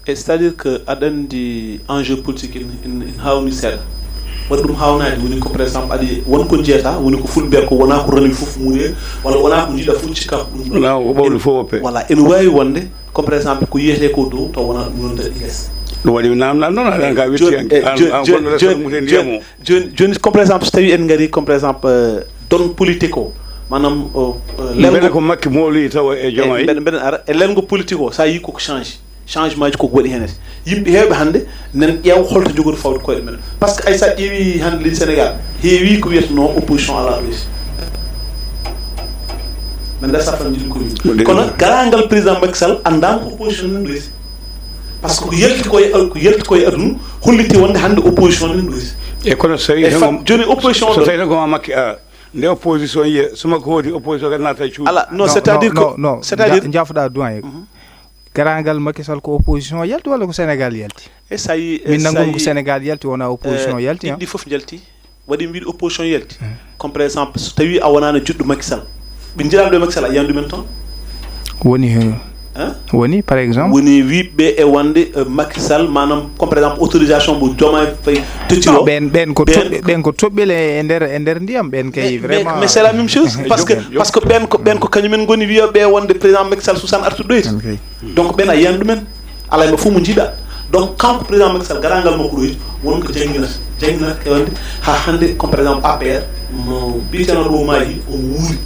E c'est-à-dire que aɗa anndi enjeu politique en, en, en haawni seeɗa. Waɗi ɗum haawnaade woni ko par exemple aɗa won ko njiyata woni ko fulɓe ko wonaa ko rami fof muure walla wonaa ko njiɗa fof cikka ko ɗum ɗo. Wonaa ko ɓawli fof woppe. Voilà, ene waawi wonde comme par exemple ko yiyetee ko dow taw wonaa ɗum noon daɗi les. Ɗum waɗi naamnal noon aɗa ka witti an an gonɗo restaurant muten ndiyam o. Jooni jooni comme par exemple so tawi en ngari comme par exemple euh, don politique o maanaam euh, euh, mbele ko Makki mooli tawa e Diomaye mbeɗen mbeɗen ara e lelngo politique o so a yii koko change changement ji koko waɗi heen yimɓe heewɓe hannde nen ƴeew holto jogori fawde koyɗe men parce que ay sa ƴeewi hannde leydi Sénégal heewi ko wiyeteno opposition ala ɗoysi min nda safran jiɗi ko min kono garangal président Macky Sall anndaama ko opposition nan ɗoysi parce que ko yalti koye ko yalti koye aduna holliti wonde hannde opposition nan ɗoysi e kono so tawi joni opposition so tawi ko Makki a nde opposition yiye suma ko hooti opposition kadi naata e cuuɗi ala non c'est à dire que non c'est à dire jafɗa doyen garangal Macky Sall ko opposition yalti walla ko Sénégal yalti e sa yi min nanngol ko Sénégal yalti wona opposition yalti ɗi fof jalti waɗi mbiɗo opposition yalti comme par exemple so tawi a wonano juɗɗo Macky Sall ɓe jiɗano ɗo Macky Sall a yiyan ɗumen toon woni he woni par exemple woni wiɓɓe e wonde Macky Sall manam comme par exemple autorisation mo Diomaye Faye tottiro ɓen ɓen ko toɓɓe ɓen ko toɓɓele e nder e nder ndiyam ɓen kay vraiment mais c'est la même chose parce que parce que ɓen ko ɓen ko kañumen goni wiyaɓe wonde président Macky Sall Sousane artuɗo ɗoyti donc ɓen a yiyan ɗumen alay mo fof mo jiiɗa donc kanko président Macky Sall garangal makko ɗoyti won ko jannginata jannginata e wonde ha hannde comme par exemple A P R no mbiyeteno ɗo maaji o wuuri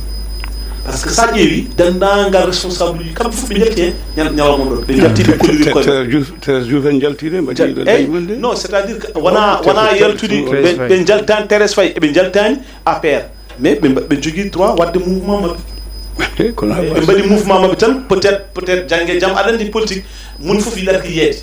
par ce que sa ƴeewi denndaangal responsable uji kamɓe fof ɓe jalti heen ñal- ñalawma ɗo ɓe jalti ɓe kolliri koye Thérèse Diouf Thérèse Diouf en jaltiri mbaɗi ɗo dañi wonde non c'est à dire que wona wona yaltude ɓe ɓe jaltani Thérèse Faye eɓe jaltani A P R mais ɓe mba- ɓe jogii droit waɗde mouvement maɓɓe kono ɓe mbaɗi mouvement maɓɓe tan peut être peut être jannge jam aɗa anndi politique mun fof yiɗata ko yeede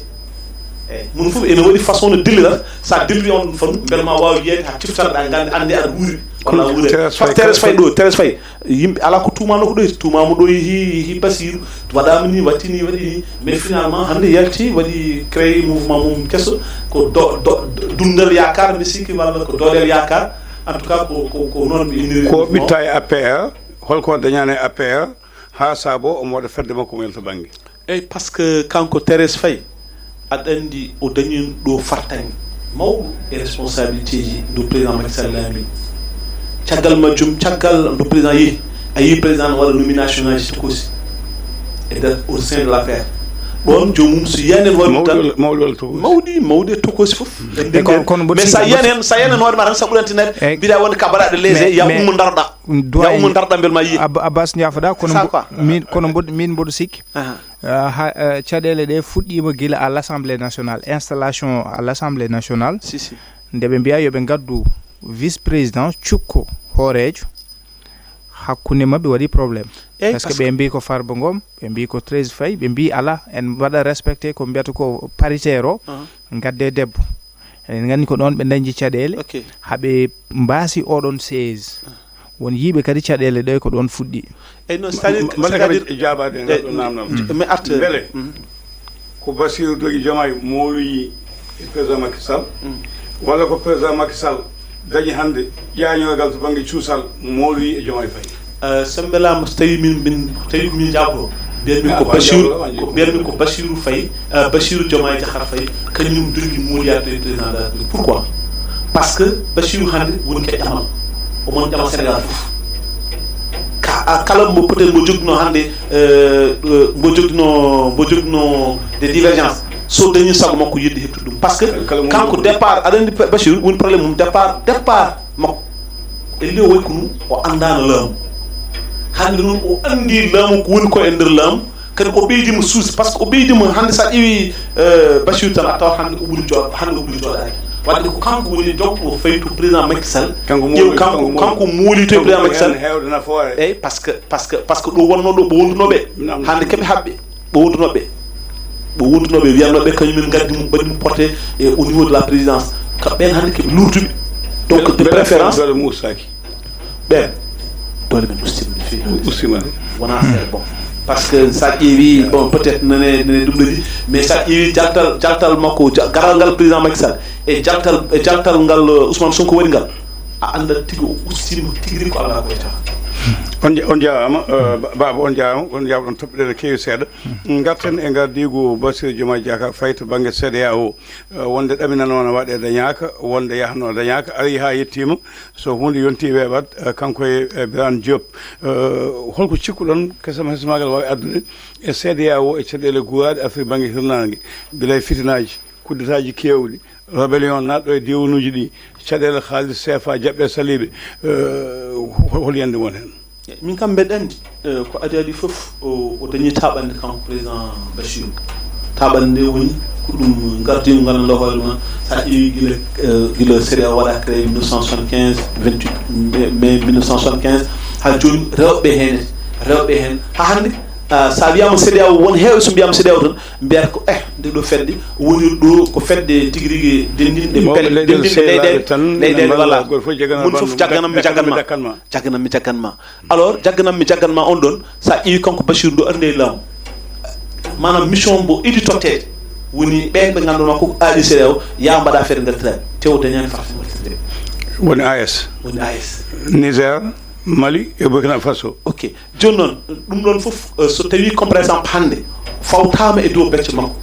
eyyi mun fof ene waɗi façon no dillirata sa dilliri on ɗum fannu mbele ma waaw yeede ha ciftanɗa gande annde aɗa wuuri walla wuuri Thérèse Faye ɗo Thérèse Faye yimɓe ala ko tuumano ko ɗoyti tuumama ɗo yeehi yeehi Basiru waɗama ni watti ni waɗi ni mais finalement hannde yalti waɗi créé mouvement mum keso ko do do dundal yakar mi sikki walla ko doolel yakar en tout cas ko ko ko noon ɓe inniri ko ɓitta e A P R holko dañani e A P R haa saabo omo waɗa fedde makko mo yalta bannge. Eyi, par ce que kanko Thérèse Faye, aɗa anndi o dañi ɗo fartaŋŋe mawɗo e responsabilité ji ndu président Macky Sall laami. Caggal majjum, caggal ndu président yehi, a yii président no waɗa nomination ngaji tokosi e nder au sein de l'affaire. Ɗoon joomum so yiyaani en hoore mawɗo. Mawɗo tokosi, mawɗi mawɗi e tokosi fof. E kono mboɗo mais sa yiyaani en, sa yiyaani en hoore ma tan sa ɓurantinede. Mbiɗa wonde ka baɗaɗo léger ya ummo ndaroɗa. Ya ummo ndaroɗa mbel ma yiya. Abbas, njaafoɗa kono min kono mboɗo min mboɗo sikki. Caɗeele ɗe fuɗɗiima gila à l'Assemblée nationale, installation à l'Assemblée nationale. Nde ɓe mbiya yo ɓe ngaddu vice président cukko hooreejo, hakkunde maɓɓe waɗi problème. Parce que ɓe mbi ko Farba Ngom, ɓe mbi ko Thérèse Faye, ɓe mbi ala en mbaɗa respecté ko mbiyata ko paritaire o. Ngadde debbo. Eɗen nganndi ko ɗoon ɓe dañji caɗeele. Haɓe mbaasi oɗon seize. Won yiiɓe kadi caɗeele ɗe ko ɗoon fuɗɗi. Eyi noon, c'est-à-dire, mbaɗa kadi jaabaade e ngal ɗo namdal. Mi arta mbele ko Bassirou dogi Diomaye mooloyi e président Macky Sall, walla ko président Macky Sall dañi hannde ƴaañoogal to bannge cuusal mooloyi e Diomaye Faye? Sembelaama so tawi min min tawi ko min jaaboo, mbiyatmi ko Bassirou, ko mbiyatmi ko Bassirou Faye, Bassirou Diomaye Diakhar Faye, kañum dogi mooliyaade président de la République. Pourquoi? Parce que Bassirou hannde woni ko ƴamal, omo ƴama Sénégal fof. Kala mbo peut-être mbo jogno hannde, mbo jogno mbo jogno des divergences, so dañi sago makko yiɗde heɓtude ɗum. Parce que kanko départ, aɗa anndi Bassirou woni problème mum, départ départ makko e lieu way ko ɗum o anndaano laamu. Hannde noon o anndi laamu ko woni ko e nder laamu. Kadi o ɓeydiima suusi, parce que o ɓeydiima hannde, so a ƴeewi Bassirou tan a tawat hannde o ɓuri jooɗ hannde o ɓuri jooɗaade. Wadde ko kanko woni donc o fayi to président Macky Sall. Ƴeew kanko kanko mooli to président Macky Sall. Eyi, parce que parce que parce que ɗo wonnoo ɗo ɓe wondunoo ɓe hannde keɓe haɓɓe. Ɓe wondunoo ɓe ɓe wondunoo ɓe wiyatnoo ɓe kañum en ngaddi mum mbaɗi mum porté e au niveau de la présidence. Ka ɓeen hannde keɓe luurtuɓe. Donc de préférence ɓeen doole men ustima no feewi. Ustima. Wonaa seeɗa. Bon, parce que so a ƴeewi, bon, peut-être nene nene ɗum ɗoɗi, mais so a ƴeewi jaltal jaltal makko, garal ngal président Macky Sall e jaltal e jaltal ngal Ousmane Sonko waɗi ngal, a anndat tigi o ustima tigi rigi ko alaa ko etaama. On on jaaraama. Baaba, on jaaraama. On jaaraama, ɗon toɓɓe ɗe keewi seeɗa. Ngarten e ngardiigu Bassirou Diomaye Diakhar Faye to bannge C D A O. Wonde ɗaminanoo no waɗee dañaaka, wonde yahnoo dañaaka, arii haa yettiima. So huunde yontii weeɓat, kanko e Birane Diop. Holko cikkuɗon kesam hesmaagal waawi addude e C D A O e caɗeele guuraaɗe Afrik bannge hirnaange, gila e fitinaaji, kuddetaaji keewɗi, rébellion naatɗo e diiwanuuji ɗi, caɗeele haalis C F A jaɓɓe saliiɓe? Hol yande won heen? Min kam mbeɗa anndi ko adii adii fof o dañi taaɓannde kanko président Bachir. Taaɓannde nde woni ko ɗum ngardiigu nganndanɗo hoore ma, so a ƴeewi gila gila C D A O waɗa créé mille neuf cent soixante quinze, vingt-huit mai mille neuf cent soixante quinze, haa jooni rewɓe heen rewɓe heen haa hannde. So a wiyaama C D A O, won heewɓe so mbiyaama C D A O tan mbiyata ko eh nde ɗo fedde woni ɗo ko fedde tigi rigi denndinɗe pelle denndinɗe leyɗeele leyɗeele walla mun fof jagganam mi jaggan ma. Jagganam mi jaggan ma. Alors jagganam mi jaggan ma on ɗon so a ƴeewi kanko Bachir ndu arde e laamu, maanaam mission mbo idi totteede woni ɓeen ɓe ngannduɗaa ko aaɗi C D A O yaa mbaɗa feere ngartiraade te o dañaani farta ngartirde. Woni A S. Woni A S. Niger, Mali e Burkina Faso. Ok. Jooni noon ɗum ɗoon fof so tawii comme par exemple hannde fawtaama e dow becce makko,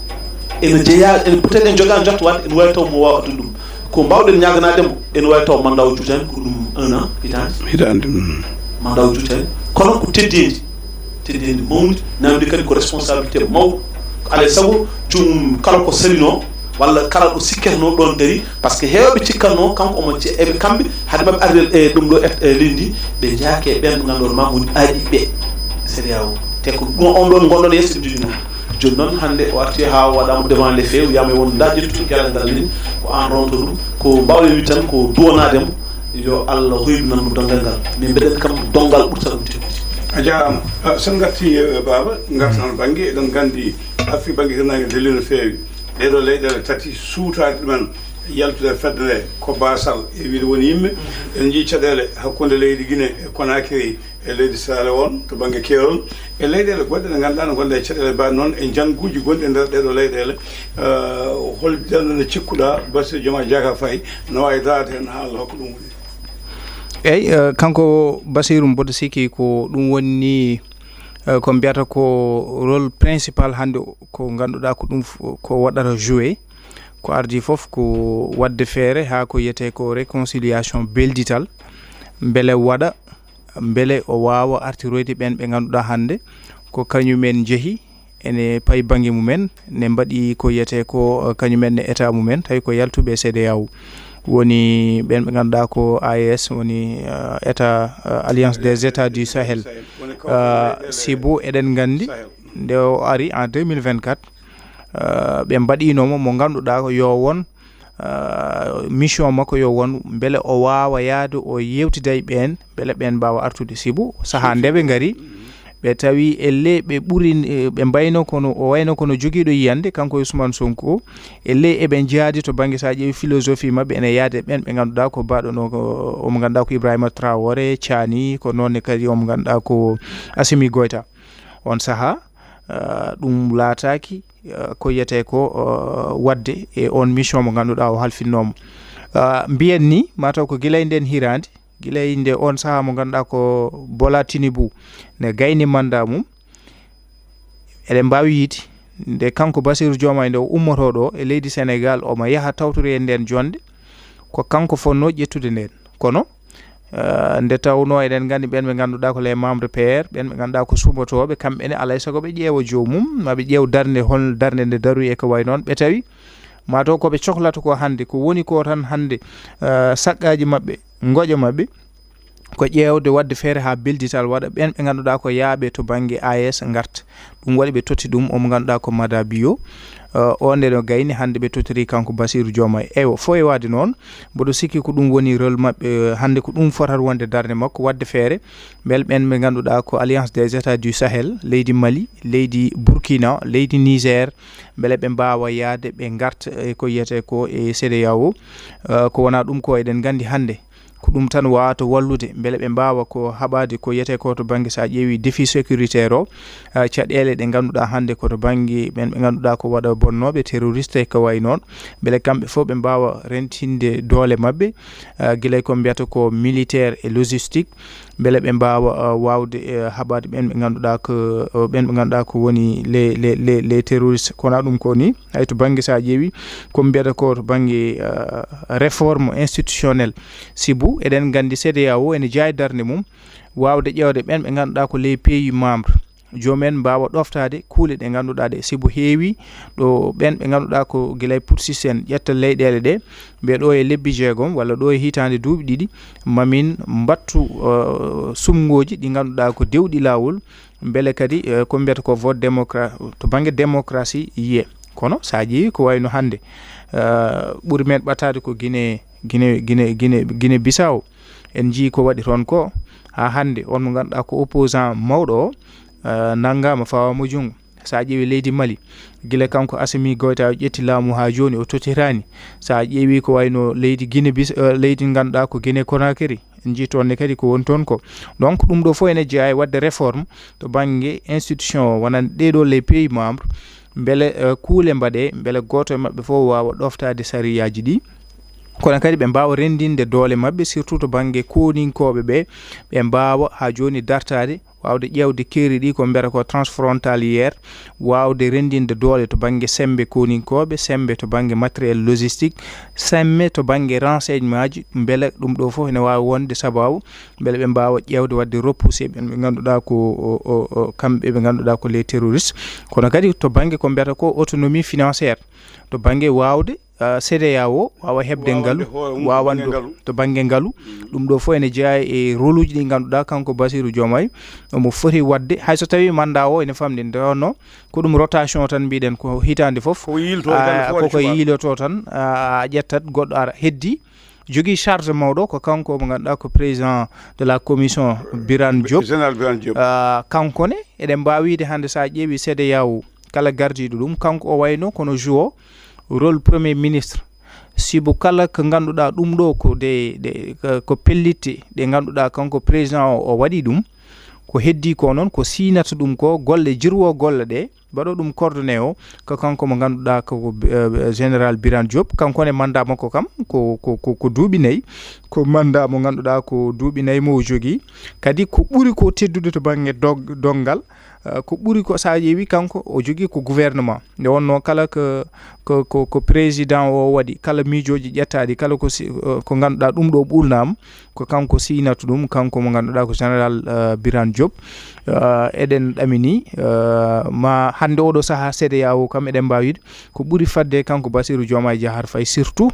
ene jeyaa ene peut-être en jogaa njotto waɗde ene waawi taw mo waawa addude ɗum. Ko mbaawɗen ñaaganaade mo ene waawi taw mandat o juutaani ko ɗum un an hitaande. Hitaande. Mandat o juutaani kono ko teddeendi teddeendi mawndi. Namdi kadi ko responsabilité mawɗo. Alay sago joomum kala ko salinoo walla kala ɗo sikketnoo ɗoon darii. Par ce que heewɓe cikkatnoo kanko omo eɓe kamɓe hade maɓɓe arde e ɗum ɗo e leydi ndi ɓe njaake ɓeen ɓe ngannduɗo ma woni aaɗiiɓe C D A O. Te ko ɗum on ɗoon ngonɗon yeeso ɓe njogino. Jooni noon hannde o arti haa o waɗaama devant les faits, wiyaama won ndaa ƴettu galle ngal lin ko aan ronto ɗum. Ko mbaawɗen wiide tan ko duwanaade mo, yo Allah hoybinan mo donngal ngal. Min mbeɗen kam donngal ɓurta ɗum teddude. A jaaraama. So en ngartii, baaba, ngartan bannge, eɗen nganndi arti bannge hirnaange nde lino feewi. Ɗee ɗoo leyɗeele tati suutaade ɗumen yaltude e fedde nde ko baasal e wiyde won yimɓe. En njii caɗeele hakkunde leydi Guinée e Conakry e leydi Sierra Leone to bannge keerol e leyɗeele goɗɗe ɗe ngannduɗaa no ngonda e caɗeele mbaɗ noon e njannguuji gonɗi e nder ɗee ɗoo leyɗeele. Hol jannde nde cikkuɗaa Bassirou Diomaye Diakhar Faye no waawi daraade heen haa Allah hokka ɗum woni? Eyi, kanko Bassirou mboɗo sikki ko ɗum woni Eh, ko mbiyata ko rôle principal hannde, ko ngannduɗaa ko ɗum f- ko waɗata joué, ko ardii fof ko waɗde feere haa ko wiyetee ko réconciliation beldital, mbele waɗa, mbele o waawa artiroyde ɓeen ɓe ngannduɗaa hannde ko kañumen njehi ene payi bannge mumen, ne mbaɗi ko wiyetee ko, eh, kañumen ne état mumen, tawi ko yaltuɓe C D A O. Woni ɓeen ɓe ngannduɗaa ko A E S, woni, eh, état, eh, Alliance des États du Sahel. Eh, sibu eɗen nganndi nde o ari en deux mille vingt-quatre, eh, ɓe mbaɗiino mo, mo ngannduɗaa ko yo won, eh, mission makko yo won mbele o waawa yahde o yewtida e ɓeen, mbele ɓeen mbaawa artude. Sibu sahaa nde ɓe ngari, ɓe tawi ellee ɓe ɓuri, eh, ɓe mbayno kono, o wayno kono jogiiɗo yiyannde, kanko e Ousmane Sonko, ellee eɓe njaadi to bannge, so a ƴeewi philosophie maɓɓe, ene yaade ɓeen ɓe ngannduɗaa ko mbaɗono ko, omo ngannduɗaa ko Ibrahima Traoré, Tchani, ko noon ne kadi omo ngannduɗaa ko Assimi Goïta. On sahaa, eh, ɗum laataaki, eh, ko wiyetee ko, eh, waɗde e on mission mo ngannduɗaa o halfinnoomo. Eh, mbiyen ni, mataw ko gila e nden hiraande, gila e nde on sahaa mo ngannduɗaa ko Bola Tinubu ne gayni mandat mum, eɗen mbaawi yiide nde kanko Bassirou Diomaye nde o ummotoo ɗo e leydi Sénégal, omo yaha tawtorii e nden jonnde, ko kanko fotnoo ƴettude nden. Kono, eh, nde tawnoo eɗen nganndi ɓeen ɓe ngannduɗaa ko les membres P R, ɓeen ɓe ngannduɗaa ko suɓotooɓe, kamɓe ne alaa e sago ɓe ƴeewa joomum, ma ɓe ƴeew darnde, hol darnde nde daroyi e ko wayi noon, ɓe tawi mataw ko ɓe cohlata ko hannde, ko woni ko tan hannde, eh, saqqaaji maɓɓe, ngoƴa maɓɓe, ko ƴeewde waɗde feere haa beldital waɗa ɓeen ɓe ngannduɗaa ko yaaɓe to bannge A E S ngarta. Ɗum waɗi ɓe totti ɗum omo ngannduɗaa ko Mada Bio. Eh, o nde no gayni hannde ɓe tottirii kanko Bassirou Diomaye. Eywa, fof e waɗde noon, mboɗo sikki ko ɗum woni rôle maɓɓe, eh, hannde ko ɗum fotata wonde darnde makko, waɗde feere mbele ɓeen ɓe ngannduɗaa ko Alliance des États du Sahel, leydi Mali, leydi Burkina, leydi Niger, mbele ɓe mbaawa yahde ɓe ngarta e ko wiyetee ko e C D A O. Eh, ko wonaa ɗum ko eɗen nganndi hannde ko ɗum tan wawata wallude, mbele ɓe mbaawa ko haɓaade ko wiyetee ko to bannge, so a ƴeewi défi sécuritaire o, eh, caɗeele ɗe ngannduɗaa hannde ko to bannge ɓeen ɓe ngannduɗaa ko waɗa bonnooɓe, terroriste e ko wayi noon, mbele kamɓe fof ɓe mbaawa rentinde doole maɓɓe, eh, gila ko mbiyata ko militaire e logistique, mbele ɓe mbaawa, eh, waawde, eh, haɓaade ɓeen ɓe ngannduɗaa ko, eh, ɓeen ɓe ngannduɗaa ko woni les, les, les, les terroristes. Kono ɗum ko ni, hay to bannge so a ƴeewi, ko mbiyata ko to bannge, eh, réforme institutionnelle. Sibu eɗen nganndi C D A O ene jeyaa darnde mum, waawde ƴeewde ɓeen ɓe ngannduɗaa ko les pays membres. Joom en mbaawa ɗoftaade kuule ɗe ngannduɗaa ɗe. Sibu heewi ɗo ɓeen ɓe ngannduɗaa ko gila e putschiste en ƴetta leyɗeele ɗe, mbiya ɗo e lebbi jeegom walla ɗo e hitaande duuɓi ɗiɗi, mamin mbattu, eh, sumngooji ɗi ngannduɗaa ko dewɗi laawol, mbele kadi, eh, ko mbiyata ko vote démocra-, to bannge démocratie yiye. Kono so a ƴeewi ko wayno hannde, eh, ɓuri men ɓataade ko Guinée, Guinée, Guinée, Guinée, Guinée Bissau. En njii ko waɗi toon ko, haa hannde on mo ngannduɗaa ko opposant mawɗo o, eh, nanngaama, fawaama junngo. So a ƴeewi leydi Mali, gila kanko Assimi Goïta o ƴetti laamu haa jooni, o tottiraani. So a ƴeewi ko wayno leydi Guinée Bis-, eh, leydi ngannduɗaa ko Guinée Conakry, en njii toon ne kadi ko woni toon ko. Donc ɗum ɗo fof ene jeyaa e waɗde réforme to bannge institution o, wonande ɗee ɗoo les pays membres, mbele, eh, kuule mbaɗee, mbele gooto e maɓɓe fof waawa ɗoftaade sariyaaji ɗi. Kono kadi ɓe mbaawa renndinde doole maɓɓe, surtout to bannge kooninkooɓe ɓe, ɓe mbaawa haa jooni dartaade, waawde ƴeewde keeri ɗi ko mbiyata ko transfrontalière, waawde renndinde doole to bannge semmbe kooninkooɓe, semmbe to bannge matériel logistique, semmbe to bannge renseignement ji, mbele ɗum ɗo fof ene waawi wonde sabaabu, mbele ɓe mbaawa ƴeewde waɗde repoussé ɓeen ɓe ngannduɗaa ko, o, o, o, kamɓe ɓe ngannduɗaa ko les terroristes. Kono kadi to bannge ko mbiyata ko autonomie financière, to bannge waawde, ah, C D A O waawa heɓde ngalu, waawande to bannge ngalu. Ɗum ɗo fof ene jeyaa e rôle uji ɗi ngannduɗaa kanko Bassirou Diomaye omo foti waɗde, hay so tawii mandat o ene famɗi, nde wonno ko ɗum rotation tan mbiɗen ko hitaande fof. Ko yiilto tan, ah, fof ko ko yiiloto tan, ah, a ƴettat goɗɗo ara heddi, jogii charge mawɗo, ko kanko mo ngannduɗaa ko président de la commission, Birane Diop. Général Birane Diop. Ah, kanko ne, eɗen mbaawi wiide hannde so a ƴeewi C D A O, kala gardiiɗo ɗum, kanko o wayno kono jouo rôle premier ministre. Sibu kala ko ngannduɗaa ɗum ɗo ko de, de, ko, ko pellitte ɗe ngannduɗaa kanko président o, o waɗi ɗum. Ko heddii ko noon, ko siinata ɗum ko golle, jirwo golle ɗe, mbaɗo ɗum coordonné o, ko kanko mo ngannduɗaa ko, ko, eh, général Birane Diop. Kanko ne mandat makko kam ko, ko, ko, ko duuɓi nayi. Ko mandat mo ngannduɗaa ko duuɓi nayi mo o jogii. Kadi ko ɓuri ko teddude to bannge dog-, donngal, Uh, ko ɓuri ko, so a ƴeewi, kanko o jogii ko gouvernement. Nde wonnoo kala ko, ko, ko, ko président o waɗi, kala miijooji ƴettaaɗi, kala ko si, uh, ko ngannduɗaa ɗum ɗo ɓulnaama, ko kanko siynata ɗum, kanko mo ngannduɗaa ko général, uh, Birane Diop. Uh, eɗen ɗamini, uh, ma hannde oɗo sahaa C D A O kam eɗen mbaawi wiide ko ɓuri fadde kanko Bassirou Diomaye Diakhar Faye, surtout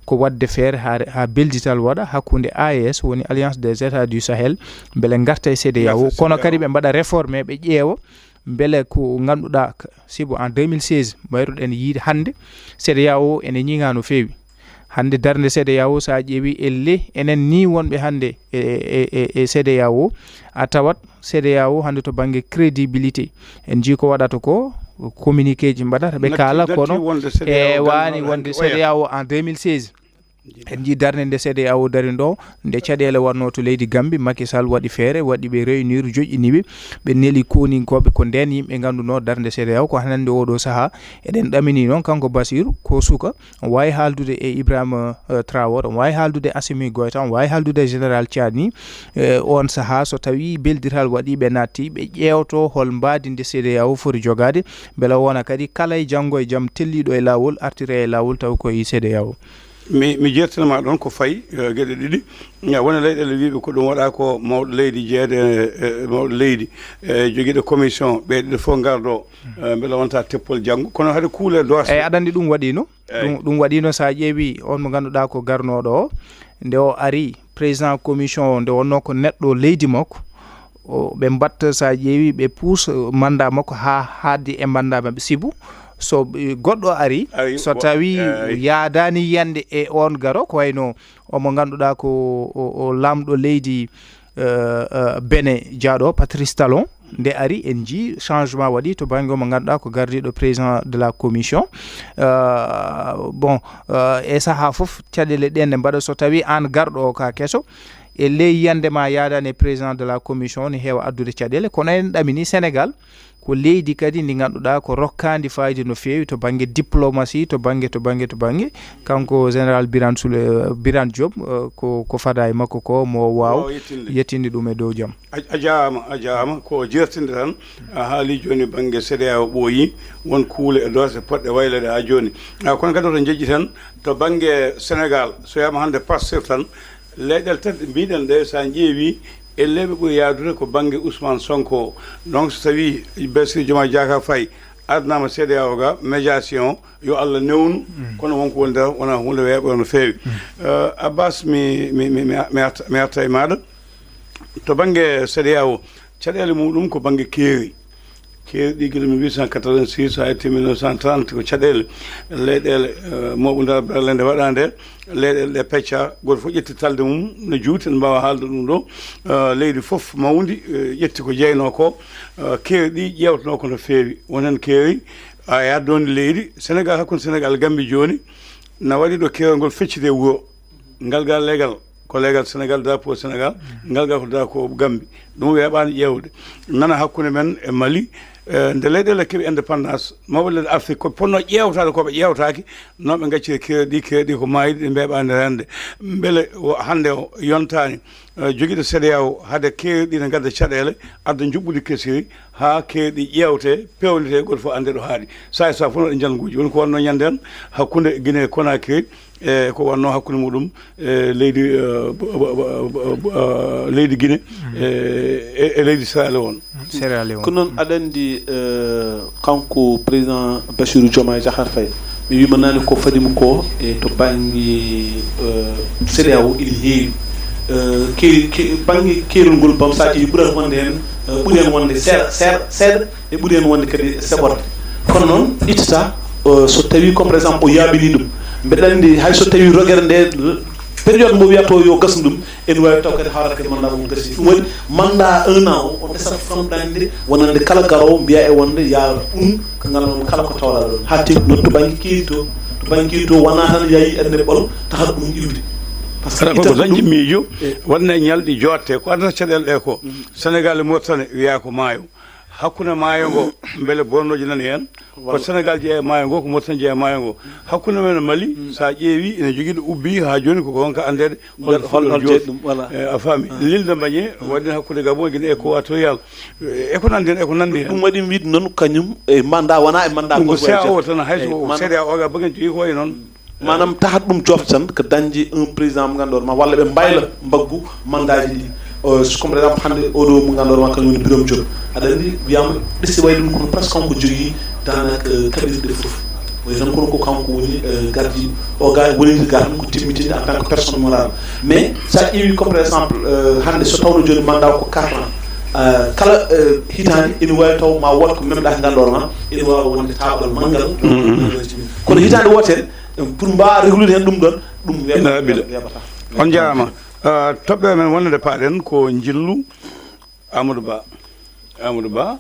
ko waɗde feere haa, haa beldital waɗa hakkunde A E S, woni Alliance des États du Sahel, mbele ngarta e C D A O, kono kadi ɓe mbaɗa réforme, ɓe ƴeewa mbele ko ngannduɗaa, k-, sibu en deux mille seize, mbayruɗen yiide hannde, C D A O ene ñiŋaa no feewi. Hannde darnde C D A O, so a ƴeewi elle, enen ni wonɓe hannde e, e, e, e C D A O, a tawat C D A O hannde to bannge crédibilité, en njii ko waɗata ko, communiqué ji mbaɗata, ɓe kaala, kono e waani wonde C D A O en deux mille seize. En njii darnde nde C D A O dari ɗo, nde caɗeele waɗnoo to leydi Gambie, Macky Sall waɗi feere, waɗi ɓe réunir, joƴƴini ɓe, ɓe neli kooninkooɓe, ko ndeen yimɓe ngannduno darnde C D A O, ko hannde oɗo sahaa. Eɗen ɗamini noon kanko Bassirou, ko suka, omo waawi haaldude e Ibrahima, eh, Traoré, omo waawi haaldude e Assimi Goïta, omo waawi haaldude e général Tchani. Eh, oon sahaa, so tawii beldital waɗii, ɓe naatti, ɓe ƴeewto hol mbaadi ndi C D A O foti jogaade, mbele wona kadi kala e janngo e jam telliiɗo e laawol, artira e laawol taw ko e C D A O. Mi, mi jeertinima ɗoon ko fayi, eh, geɗe ɗiɗi. Eh, wona leyɗeele wiyɓe ko ɗum waɗa ko mawɗo leydi jeeyde, eh, mawɗo leydi, eh, jogiiɗo commission, ɓe ɗiɗo fof ngardo, eh, mbele wonta teppol janngo. Kono hade kuule doosɗe. Eyi, aɗa anndi ɗum waɗiino? Eyi. Ɗum, ɗum waɗiino, so a ƴeewi on mo ngannduɗaa ko garnooɗo o, nde o ari, président commission o, nde wonnoo ko neɗɗo leydi makko, o, ɓe mbatta, so a ƴeewi, ɓe puus mandat makko haa haaddi e mandat maɓɓe. Sibu, so, eh, goɗɗo ari, ari, so wa-, tawi, eyi, yaadaani yiyannde e on garo, ko wayno omo ngannduɗaa ko o, o laamɗo leydi, eh, eh, Benin jaaɗo, Patrice Talon, nde ari, en njii changement waɗi to bannge mo ngannduɗaa ko gardiiɗo président de la commission. Eh, bon, eh, e sahaa fof, caɗeele ɗe ne mbaɗa, so tawi aan garɗo o ka keso, e ley yiyannde ma yaadaani e président de la commission, ne heewa addude caɗeele. Kono en ɗamini Sénégal, ko leydi kadi ndi ngannduɗaa ko rokkaandi fayida no feewi to bannge diplomatie, to bannge, to bannge, to bannge. Kanko général Birane Soule-, Birane Diop, eh, ko, ko fada e makko ko mo waaw, waaw yettinde, yettinde ɗum e dow jam. A, a jaaraama, a jaaraama. Ko jeertinde tan, a haali jooni bannge C D A O ɓooyi, won kuule e doose poɗɗe wayleede haa jooni. A, kono kadi oto njeƴƴi tan, to bannge Sénégal, so wiyaama hannde Pastef tan, leyɗeele tati ɗe mbiɗen ɗe, so a ƴeewi, ellee ɓe ɓuri yaadude ko bannge Ousmane Sonko. Donc, so tawii Bassirou Diomaye Diakhar Faye adnaama C D A O ga, médiation, yo Allah newnu, mm, kono wonko woni nder wonaa huunde weeɓre no feewi. Mm. Eh, Abbas, mi, mi, mi, mi, mi arta, mi arta e maaɗa. To bannge C D A O, caɗeele muɗum ko bannge keeri. Keeri ɗi gila mille huit cent quatre-vingt-six haa yettii mille neuf cent trente ko caɗeele leyɗeele, eh, mooɓundal berle nde waɗaa nde, leyɗeele ɗe pecca, gooto fof ƴetti talde mum no juuti, en mbaawa haalde ɗum ɗo. Eh, leydi fof mawndi, eh, ƴetti ko jeynoo ko. Eh, keeri ɗi ƴeewtanoo ko no feewi. Won heen keeri a yaddooni leydi Sénégal, hakkunde Sénégal Gambie jooni, na waɗi ɗo keerol ngol feccitee wuro. Ngal ga legal, ko legal Sénégal, drapeau Sénégal, ngal ga ko drapeau Gambie. Ɗum weeɓaani ƴeewde. Nana hakkunde men e Mali, eh, nde leyɗeele keɓi indépendance, mawɓe leyɗe Afrique ko potnoo ƴeewtaade ko ɓe ƴeewtaaki, no ɓe ngacciri keeri ɗi, keeri ɗi ko maayi ɗi mbeeɓaani reende. Mbele o, hannde o yontaani, eh, jogiiɗo C D A O hade keeri ɗi ne ngadda caɗeele, adda njuɓɓudi kesiri, haa keeri ɗi ƴeewte, peewnite, gooto fof annde ɗo haaɗi. Saay saay fof no waɗi njalnguuji. Woni ko wonnoo ñande en hakkunde Guinée Conakry, e ko wonnoo hakkunde muɗum, e leydi, eh, bo, bo, eh, leydi Guinée, e, e, e leydi Sierra Leone. Sierra Leone. Ko noon, aɗa anndi, eh, kanko président Bassirou Diomaye Diakhar Faye, mi wiima naane ko fadi mo ko e to bannge, eh, C D A O ina heewi. Eh, ke, ke, bannge keerol ngol bam, so a ƴeewi ɓurata wonde heen, eh, ɓuri heen wonde seeɗa, seeɗa, seeɗa, e ɓuri heen wonde kadi seɓorde. Kono noon ittata, eh, so tawii ko, par exemple, o yaaɓini ɗum. Mbeɗa anndi hay so tawii rogere nde, période mo wiyata o yo gasnu ɗum, ene waawi taw kadi hawrata kadi mandat o gasi. Ɗum waɗi mandat un an o, o ɗesat famɗande wonande kala garoowo mbiya e wonde ya ɗum ko ngal noon kala ko tawɗa ɗon. Haa tengti noon to bannge keeri to, to bannge keeri to wonaa tan yayi ene ɓolo tahat ɗum iwde. Par ce que aɗa ko ittata dañde ɗum miijo, e wonde e ñalɗi jooɗte ko adata caɗeele ɗe ko. Mhm. Sénégal e Mauritanie wiya ko maayo. Hakkunde maayo ngo, mbele bonnooji nani heen? Ko Senegaal jeyaa e maayo ngo, ko Mauritanie jeyaa e maayo ngo. Hakkunde men e Mali, so a ƴeewi, ene jogii ɗo ubbi haa jooni, ko gonka anndeede. Hol, hol, hol jooɗi ɗum, voilà. Eh, a faami? Lilde Mbañe waɗi hakkunde Gabon e Guinée Équatoriale. Eh, e ko nanndi heen, e ko nanndi heen. Ɗum waɗi wiide noon, kañum e mandat, wonaa e mandat ɗum ko C A O tan, hay so ko C D A O ga bagen jogii ko wayi noon. Maanaam tahat ɗum joofta tan ko dañde un président mo ngannduɗaa ma, walla ɓe mbayla mbaggu mandaaji ɗi. Euh, so comme par exemple hannde oɗo mo ngannduɗaa ma, kañum woni Birame Diop. Aɗa anndi, wiyaama ɓe si wayi ɗum kono presque kanko jogii daanaka, euh, kaɓirɗe fof. Wayi tan kono ko kanko woni, euh, gardiiɗo. O ga woni ga tan ko timmitinde en tant que personne morale. Mais so a ƴeewi comme par exemple, euh, hannde so tawno jooni mandat ko quatre ans, euh, kala, euh, hitaande ina waawi taw ma wood ko memɗa he ngannduɗaa ma, ina waawi wonde taaɓal manngal. Kono hitaande wootere, pour mbaawa reglude heen ɗum ɗoon, ɗum weeɓata. Ina weeɓata. On njaaraama. Ah, toɓɓe men wonde paaɗen ko njillu Amadou Ba. Amadou Ba,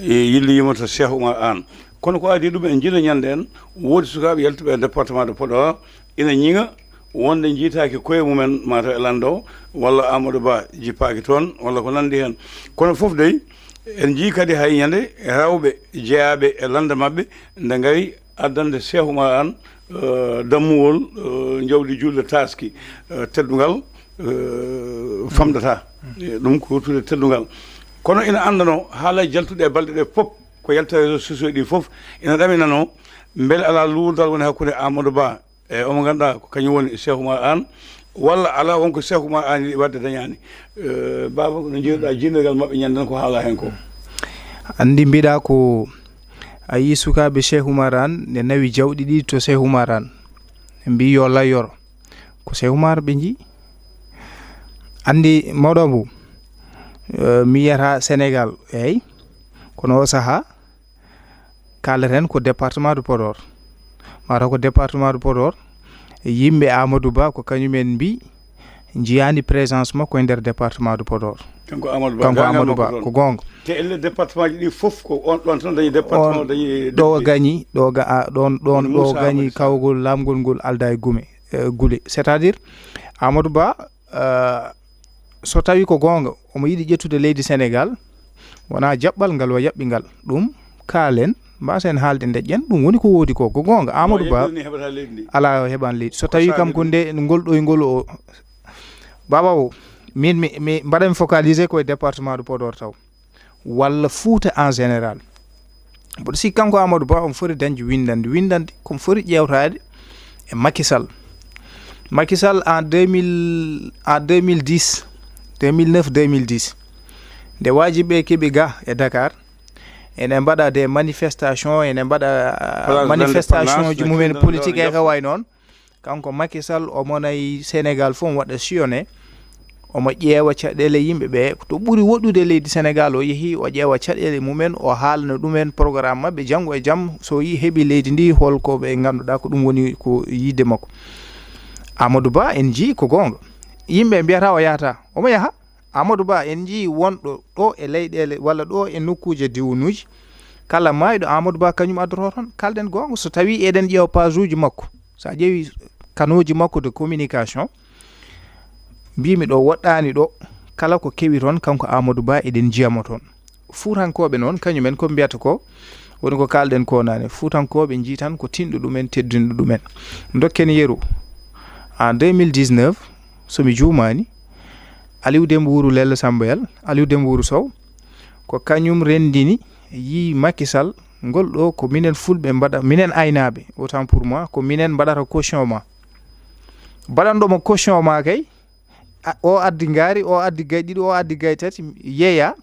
e, yilliima to Cheikh Oumar Anne. Kono ko adii ɗum, en njillu ñande en, woodi sukaaɓe yaltuɓe e département de Podor, ina ñiŋa wonde njiytaake koye mumen, mataw e Lanndo, walla Amadou Ba jippaaki toon, walla ko nanndi heen. Kono fof dey, en njii kadi hay ñande rewɓe jeyaaɓe e Lanndo maɓɓe, nde ngari addande Cheikh Oumar Anne, eh, dammuwol, eh, jawdi juulde taaski, eh, teddungal, eh, famɗata. Eh, ɗum ko ruttude teddungal. Kono ina anndanoo haalaaji jaltuɗi e balɗe ɗe fof, ko yalta réseaux sociaux ɗi fof, ina ɗaminanoo mbele alaa luurdal woni hakkunde Amadou Ba e omo ngannduɗaa ko kañum woni Cheikh Oumar Anne, walla alaa won ko Cheikh Oumar Anne yiɗi waɗde dañaani. Eh, Baaba, no njiiruɗaa jiidirgal maɓɓe ñande ko haalaa heen ko? Anndi mbiɗa ko a yii sukaaɓe Cheikh Oumar Anne ne nawi jawɗi ɗi to Cheikh Oumar Anne. Ɓe mbii yo layyoro. Ko Cheikh Oumar ɓe njii. Anndi mawɗo mbo, eh, mi yiyata Sénégal, eey. Kono o sahaa, kaaleten ko département de Podor. Mataw ko département de Podor, yimɓe Amadou Ba ko kañumen mbii njiyaani présence makko e nder département de Podor. Kanko Amadou Ba, kanko Amadou Ba, ko goonga. Te elle département ji ɗi fof ko on ɗon tan dañi département, dañi ɗo député. Gañi, ɗo ga-, a, ɗon, ɗon, ɗo Moussa gañi Amadou Sall. Kawgol laamgol ngol alda e gume, eh, gule. C'est-à-dire, Amadou Ba, eh, so tawi ko goonga, omo yiɗi ƴettude leydi Sénégal, wonaa jaɓɓal ngal o yaɓɓi ngal. Ɗum kaalen, mbaasen haalde ndeƴƴen, ɗum woni ko woodi ko, ko goonga. Amadou Ba, alaa o heɓan leydi. So tawi kam ko nde ngol ɗoyngol o, Baba o, min mi, mi mbaɗan focaliser koye département de Podor taw, walla Fouta en général. Mboɗo sikki kanko Amadou Ba omo foti dañde winndannde. Winndannde komo foti ƴeewtaade e Macky Sall. Macky Sall en deux mille, en deux mille dix, deux mille neuf, deux mille dix, nde waajiɓe keɓi ga e Dakar, ene mbaɗa des manifestations, ene mbaɗa, euh, manifestation ji mumen politique e ka way noon. Kanko Macky Sall omo nayi Sénégal fof, omo waɗa sillonné, omo ƴeewa caɗeele yimɓe ɓe. To ɓuri woɗɗude leydi Sénégal, o yehi, o ƴeewa caɗeele mumen, o haalna ɗumen programme maɓɓe. Janngo e jam, so yi heɓi leydi ndi, hol ko ɓe ngannduɗaa ko ɗum woni ko yiɗde makko. Amadou Ba, en njii ko goonga. Yimɓe mbiyata o yahata, omo yaha. Amadou Ba, en njii wonɗo ɗo e leyɗeele walla ɗo e nokkuuje diwnuuji, kala maayɗo Amadou Ba kañum addoto toon. Kalden goonga, so tawii eɗen ƴeewa page uji makko, so a ƴeewi canaux uji makko de communication, mbiimi ɗo woɗɗaani ɗo, kala ko kewi toon kanko Amadou Ba eɗen njiya mo toon. Fuutankooɓe noon, kañumen ko mbiyata ko, woni ko kaalɗen ko naane, Fuutankooɓe njii tan ko tinɗo ɗumen, teddinɗo ɗumen. Dokken yeru, en deux mille dix-neuf, so mi juumaani, Aliou Dembourou Lella Sambayel, Aliou Dembourou Sow, ko kañum renndini, yii Macky Sall, ngol ɗo ko minen Fulɓe mbaɗa, minen aynaaɓe, autant pour moi, ko minen mbaɗata caution ma. Mbaɗanɗo mo caution ma kay, a, o addi ngaari, o addi gay ɗiɗi, o addi gay tati, yeeya,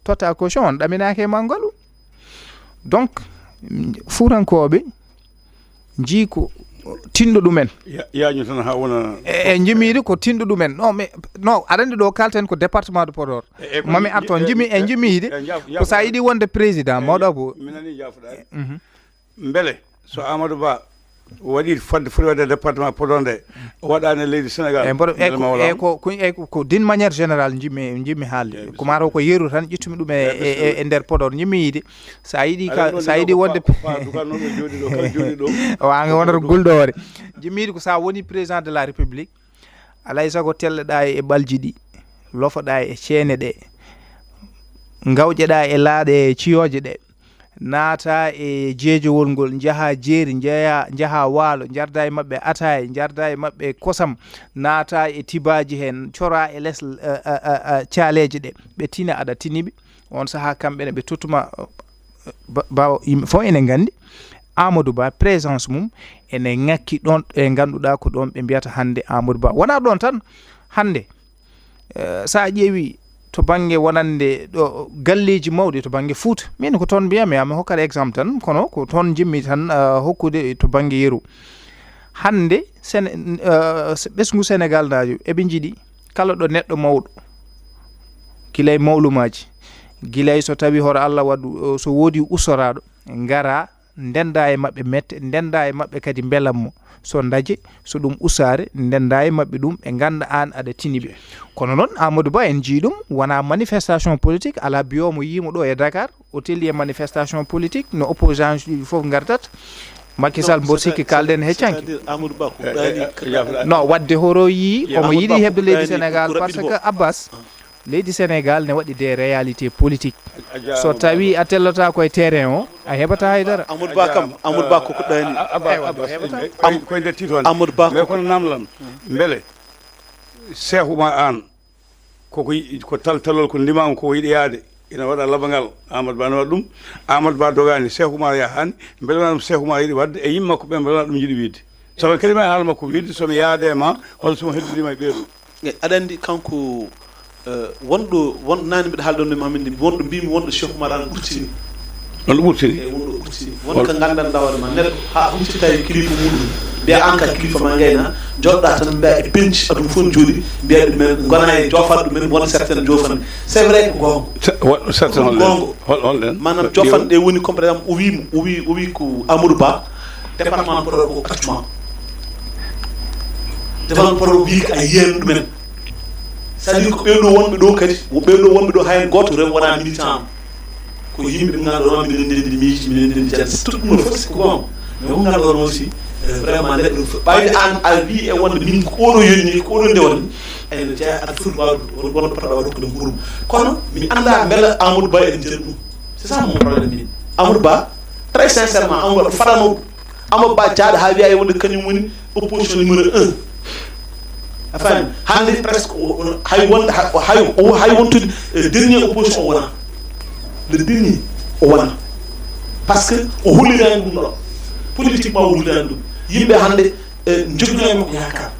totta caution, on ɗaminaaki e ma ngalu. Donc, Fuutankooɓe njii ko tinɗo ɗumen. Ya-, yaañu tan haa wona. E, e njimiidi ko tinɗo ɗumen. Non, mais, non, aɗa anndi ɗo kalten ko département de Podor. E, e, ko mami mi-, arto, e, njimi-, e, e njimiidi, e, njaaf-, ko so a njaaf-, yiɗi wonde président, e, mawɗo mi-, ko. Mi nanii njaafuɗaa. Mhm. Mbele so Amadou Ba waɗi fodde foti waɗde département Podor nde, o waɗaani e leydi Sénégal, e mboɗo, e mbele ko, ma wala e ko, ko, e ko, ko d'une manière générale njimmi, njimmi haalde. Eyi, ko mataw ko yeru tan ƴettumi ɗum e, eyi, e, e, e nder Podor. Njimmi yiide, so a yiɗi ka, so a yiɗi wonde pa-, pa-, dukan noon o jooɗi ɗo, kala jooɗi ɗo. O waanga wonata gulɗoore. Njimmi yiide ko so a woni président de la République, alaa e sago telleɗaa e ɓalji ɗi, lofoɗaa e ceene ɗe, ngawƴeɗaa e laaɗe ciyooje ɗe, naata e jeejowol ngol, njaha jeeri, njeya, njaha waalo, njarda e maɓɓe ataaye, njarda e maɓɓe kosam, naata e tibaaji heen, cora e les, eh, eh, eh, eh, caaleeje ɗe, ɓe tina, aɗa tiniɓe. On sahaa kamɓe ne ɓe tottuma, eh, ba-, bawa yimɓe fof ene nganndi Amadou Ba présence mum ene ŋakki ɗon e ngannduɗaa ko ɗon ɓe mbiyata hannde Amadou Ba. Wonaa ɗon tan, hannde, eh, so a ƴeewi to bannge wonande ɗo galleeji mawɗi to bannge Fuuta, min ko toon mbiyami, mi hokkata exemple tan, kono ko toon njimmi tan, eh, hokkude to bannge yeru. Hannde Sene-, eh, ɓesngu Senegal naajo, eɓe njiɗi kala ɗo neɗɗo mawɗo, gila e mawlumaaji, gila e so tawi hoto Allah waɗu, eh, so woodi usoraaɗo, ngara ndenda e maɓɓe mette, ndenda e maɓɓe kadi mbelan mo. So ndaje, so ɗum usaare, ndenda e maɓɓe ɗum, ɓe ngannda aan aɗa tini ɓe. Kono noon, Amadou Ba, en njii ɗum, wonaa manifestation politique, alaa biyoowo mo yii mo ɗo e Dakar, o telli e manifestation politique, no opposant uji ɗi fof ngartat. Macky Sall, mboɗo sikki kaalɗen he canki. C'est-à-dire, Amadou Ba ko ɗaani. No, waɗde horo yii, omo yiɗi heɓde leydi Senegal, parce que Abbas, leydi Senegal ne waɗi des réalités politiques. So tawi a tellata koye terrain o, a heɓata haydara. Amadou Ba kam, Amadou Ba koko ɗaani. Koye nder tiitoon. Amadou Ba mais kono namlam, mbele Cheikh Oumar Anne, koko yi-, ko tal-, talol ko ndimam, koko yiɗi yaade, ina waɗa labangal, Amadou Ba ne waɗa ɗum. Amadou Ba dogaani, Cheikh Oumar yahaani, mbele wona ɗum Cheikh Oumar yiɗi waɗde, e yimɓe makko ɓe, mbele wona ɗum yiɗi wiide. Sabu kadi ma e haala makko wiide, so mi yaade ma, walla so mi heddodii ma e ɓeeɗo. Eyi, aɗa anndi kanko, eh, wonɗo, won, naane mbiɗa haalda ɗon e Mamadou Ndimbi, wonɗo mbimi, wonɗo Cheikh Oumar Anne ɓurtini. On ɗo ɓurtini? Eyi, wonɗo ɓurtini. Won ko nganndanɗaa hoore ma, neɗɗo haa huccita e kilifa muɗum. Mbiya aan ka kilifa ma ngayna, jooɗɗa tan mbiya e penci, aduna fof ne jooɗi, mbiya ɗumen, ngona e joofaɗo ɗumen, won certaine joofande. C'est vrai ko goonga. Cer-, wa-, certaine hol ɗen? Goonga. Hol, hol ɗen? Maanaam, joofande ɗe woni comme, par exemple, o wii mo, o wii, o wii ko Amadou Ba, département Podor ko accuma. Département Podor wii ko a yiyaani ɗumen. C'est-à-dire ko ɓee ɗoo wonɓe ɗoo kadi, ko ɓee ɗoo wonɓe ɗoo hay gooto rew wonaa militant am. Ko yimɓe ɓe ngannduɗaa wonaa minen ndenndi miiji, minen ndenndi jannde. Surtout ɗum ɗoo fof ko goonga. Mais ko ngannduɗaa aussi, eh, vraiment neɗɗo fof. Ɓayde aan a wii e wonde min ko oɗo yoni, ko oɗo nde woni, ene jeyaa aɗa foti waawde, won, won potoɗaa waawde hokkude nguuru. Kono mi anndaa mbela Amadou Ba ene jeya ɗum. C'est ça mon problème min. Amadou Ba, très sincèrement, Amadou Ba ɗo faɗanoo ɗum. Amadou Ba jaaɗa haa wiya e wonde kañum woni opposition numéro un. A faami? Hannde presque o, o, hay wonde, hay, hay, o, hay wontude, eh, dernier opposition o wona. Le dernier o wona. Parce que o holliraani ɗum ɗo. Politiquement o holliraani ɗum. Yimɓe hannde, eh, njoginoyi makko yaakaar.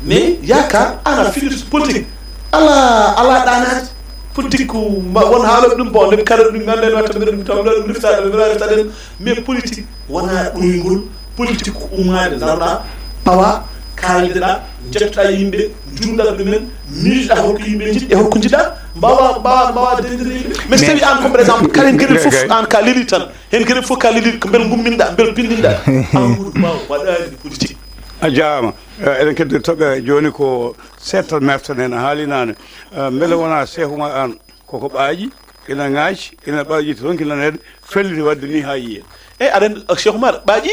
Mais yaakaar, ana fiɗi politique. Ala, ala ɗaanaade. Politique ko mba-, won haalooɓe ɗum, bon, nde ɓe karata ɗum, mi anndaa no watta mbiɗa ɗum, taw mbiɗa ɗum reftaade, mbiɗa reftaade en. Mais politique wonaa ɗoyngol, politique ko ummaade, ndaroɗaa, pawa, kaaldeɗaa, njettoɗaa yimɓe, njuumɗaa ɗumen, miijoɗaa holko yimɓe njiɗi e holko njiɗaa, mbawa, mbawa, mbawa denndinde yimɓe. Mais so tawi aan, comme par exemple, kala geɗel fof, aan ka leli tan, heen geɗel fof ka leli, ko mbel ngumminɗaa, mbel pinndinɗaa. Amadou Ba waɗaani politique. A jaaraama. Eh, eɗen keddi toɓɓere jooni ko seeɗa tan merten heen, a haali naane. Eh, mbele wonaa Cheikh Oumar Anne koko ɓaaƴi, ina ŋaaci, ina ɓaaƴi to ronki naneede, felliti waɗde ni haa yiyee. Eyi, aɗa anndi, eh, Cheikh Oumar ɓaaƴi,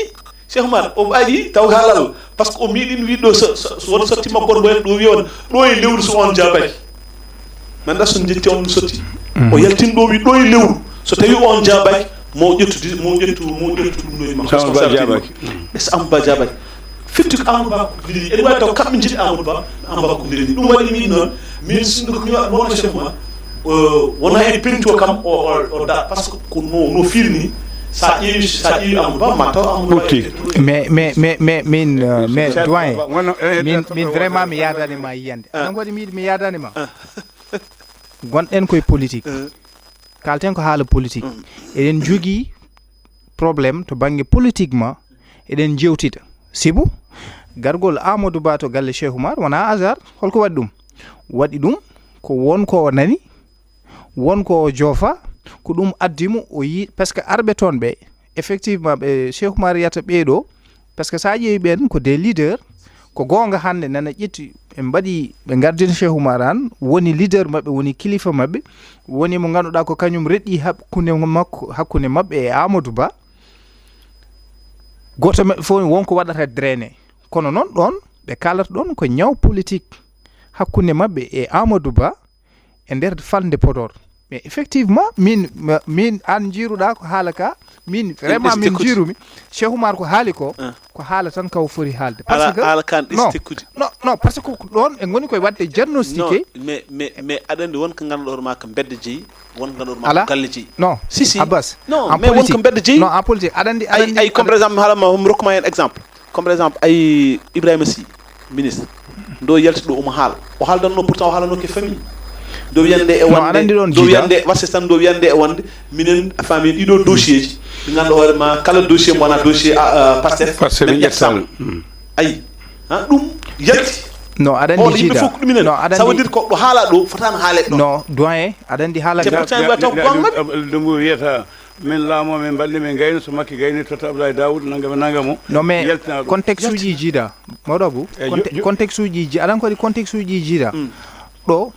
Cheikh Oumar o ɓaaƴi taw ko haalal, parce que o miiɗin wiide ɗo so, so, so won sotti makko on wayno ɗo wiya on, ɗo e lewru so on jaabaaki. Mi anndaa so njetti on ɗum sotti. O yaltin ɗo wi ɗo e lewru. So tawi on jaabaaki, mo ƴettu di-, mo ƴettu, mo ƴettu ɗum ɗo e makko. So Amadou Ba responsabilité jaabaaki. Makko. Est-ce que Amadou Ba jaabaaki? Firti ko Amadou Ba ko leli. Ene waawi taw kamɓe njiɗi Amadou Ba, Amadou Ba ko leli. Ɗum waɗi min noon, min sinno ko mi waɗa wonno chef ma, eh, wona e peinture kam o, o, o da, parce que ko no, no firni, sa ƴeewi, sa ƴeewi Amadou Ba, ma taw Amadou Ba. Ɓurti. Mais, mais, mais, mais, min, euh, mais doyen, min, min vraiment mi yaadani ma yiyande. Ah. Ɗum waɗi mi yiɗi mi yaadani ma. Ah. Gonɗen koye politique. Ah. Kalten ko haala politique. Mm. Eɗen njogii problème to bannge politique ma, eɗen njeewtida. Sibu, gargol Amadou Ba to galle Cheikh Oumar wonaa hasard. Holko waɗi ɗum? Waɗi ɗum ko won ko o nani, won ko o joofa, ko ɗum addi mo o yi-, parce que arɓe toon ɓe, effectivement, ɓe Cheikh Oumar yiyata ɓee ɗoo, parce que so a ƴeewi ɓeen ko des leaders, ko goonga hannde nana ƴetti, ɓe mbaɗi, ɓe ngardini Cheikh Oumar Anne, woni leader maɓɓe, woni kilifa maɓɓe, woni mo ngannduɗaa ko kañum reɗɗi hakkunde makko, hakkunde maɓɓe e Amadou Ba. Gooto maɓɓe fof won ko waɗata drainer. Kono noon ɗoon, ɓe kaalata ɗoon ko ñaw politique hakkunde maɓɓe e Amadou Ba e nder falnde Podor. Mais effectivement, min, ma- min an jiiruɗa ko haala ka, min vraiment min jiirumi. Cheikh Oumar ko haali ko, ko haala tan kaw fori haalde. Parce que haala kan ɗi stekkude. Non, non, parce que ko ɗon e ngoni koye waɗde diagnostiqué. Non, mais mais mais aɗa andi won ko ganduɗa hoore ma ko mbedda jeeyi, won ko ganduɗa hoore ma ko galle jeeyi. Non, si si. Abbas, non, mais won ko mbedda jeeyi. Non, en politique aɗa andi, aɗa andi, ay comme par exemple mi haala ma mi rokku ma hen exemple. Comme par exemple ay Ibrahima Sy, ministre, ndo yalti ɗo omo haala, o haaldanno pourtant o haalano ke famille. Ndo wiyande e wonde ndo wiyande wasse tan ndo wiyande e wonde minen famille ɗiɗo dossier ji ɗi ganduɗa hoore ma kala dossier mo wona dossier Pastef. Pastef min ƴettama. Ayi, ha ɗum yalti. No aɗa andi jiida fof ko ɗuminen. Ça veut dire ko ɗo haala ɗo fotani haalet ɗo. No doyen aɗa andi haala. Te pourtant ɓe taw ko gonga. Ɗum wiyata min laamoo min mbaɗni min ngayni so makki gayni totta abdoulaye dawoud nangam e nangam o. No mais contexte uji jiida mawɗo abou. Contexte uji ji aɗan ko waɗi contexte uji jiida. Ɗo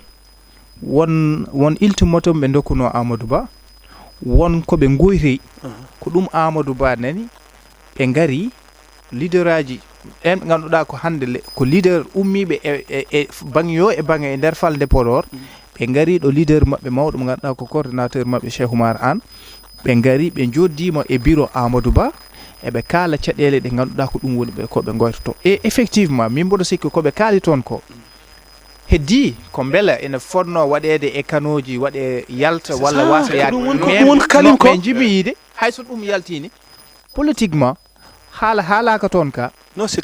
won won ultimatum ɓe dokkuno amadou ba, won ko ɓe goytoyi. Ko ɗum amadou ba nani ɓe ngari leader aji en ɓe ngannduɗaa ko hannde le ko leader ummiiɓe e e e baŋ yo e baŋ e nder falnde Podor. Ɓe ngarii ɗo leader maɓɓe mawɗo mo ngannduɗaa ko coordinateur maɓɓe Cheikh Oumar Anne. Ɓe ngarii ɓe njooɗdiima e bureau Amadou Ba, eɓe kaala caɗeele ɗe ngannduɗaa ko ɗum woni ɓe ko ɓe ngoytotoo. E effectivement min mboɗo sikki ko ɓe kaali toon ko heddii ko mbela ene fotnoo waɗeede e kanooji waɗe yalta walla waasa yaade. Mais ɓe njiɗmi yiide hay so ɗum yaltiini politiquement haala haalaaka toon ka.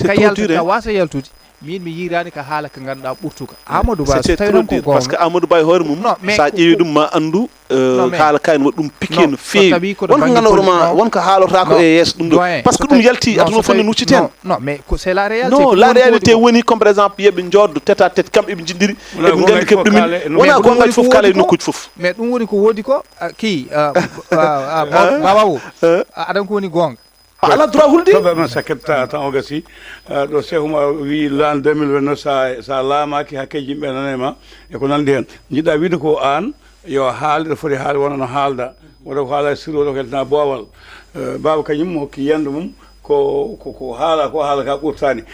Ka yalta ka waasa yaltude. Min mi yiiraani ka haala ka ngannduɗaa ɓurtuka. Amadou Ba so tawi noon ko goonga. Parce que Amadou Ba e hoore mum so a ƴeewi ɗum ma anndu haala ka ene waɗi ɗum piqué no feewi. Wonko ngannduɗaa ma wonko haalotako e yeeso ɗum ɗo. Parce que ɗum yalti aduna fof ne nucciti hen. Non mais ko c'est la réalité. Non la réalité woni comme par exemple yeɓe jooddo tête à tête kamɓe ɓe jiddiri eɓe nganndi keɓe ɗumin. Wona gongaji fof kaala e nokkuji fof. Mais ɗum woni ko woodi ko ki babawo aɗan ko woni goonga. A ala droit hulde. Toɓe men sakketta tan o gasi. Ɗo Cheikh Oumar wi l'an deux mille vingt-neuf sa sa laamaki hakkeji yimɓe nana e ma e ko nandi hen. Jiɗɗa wiide ko an yo haal ɗo foti haal wona no haalda. Wona ko haala sirwol o keltana boowal. Baaba kañum hokki yiyannde mum ko ko ko haala ko haala ka ɓurtani.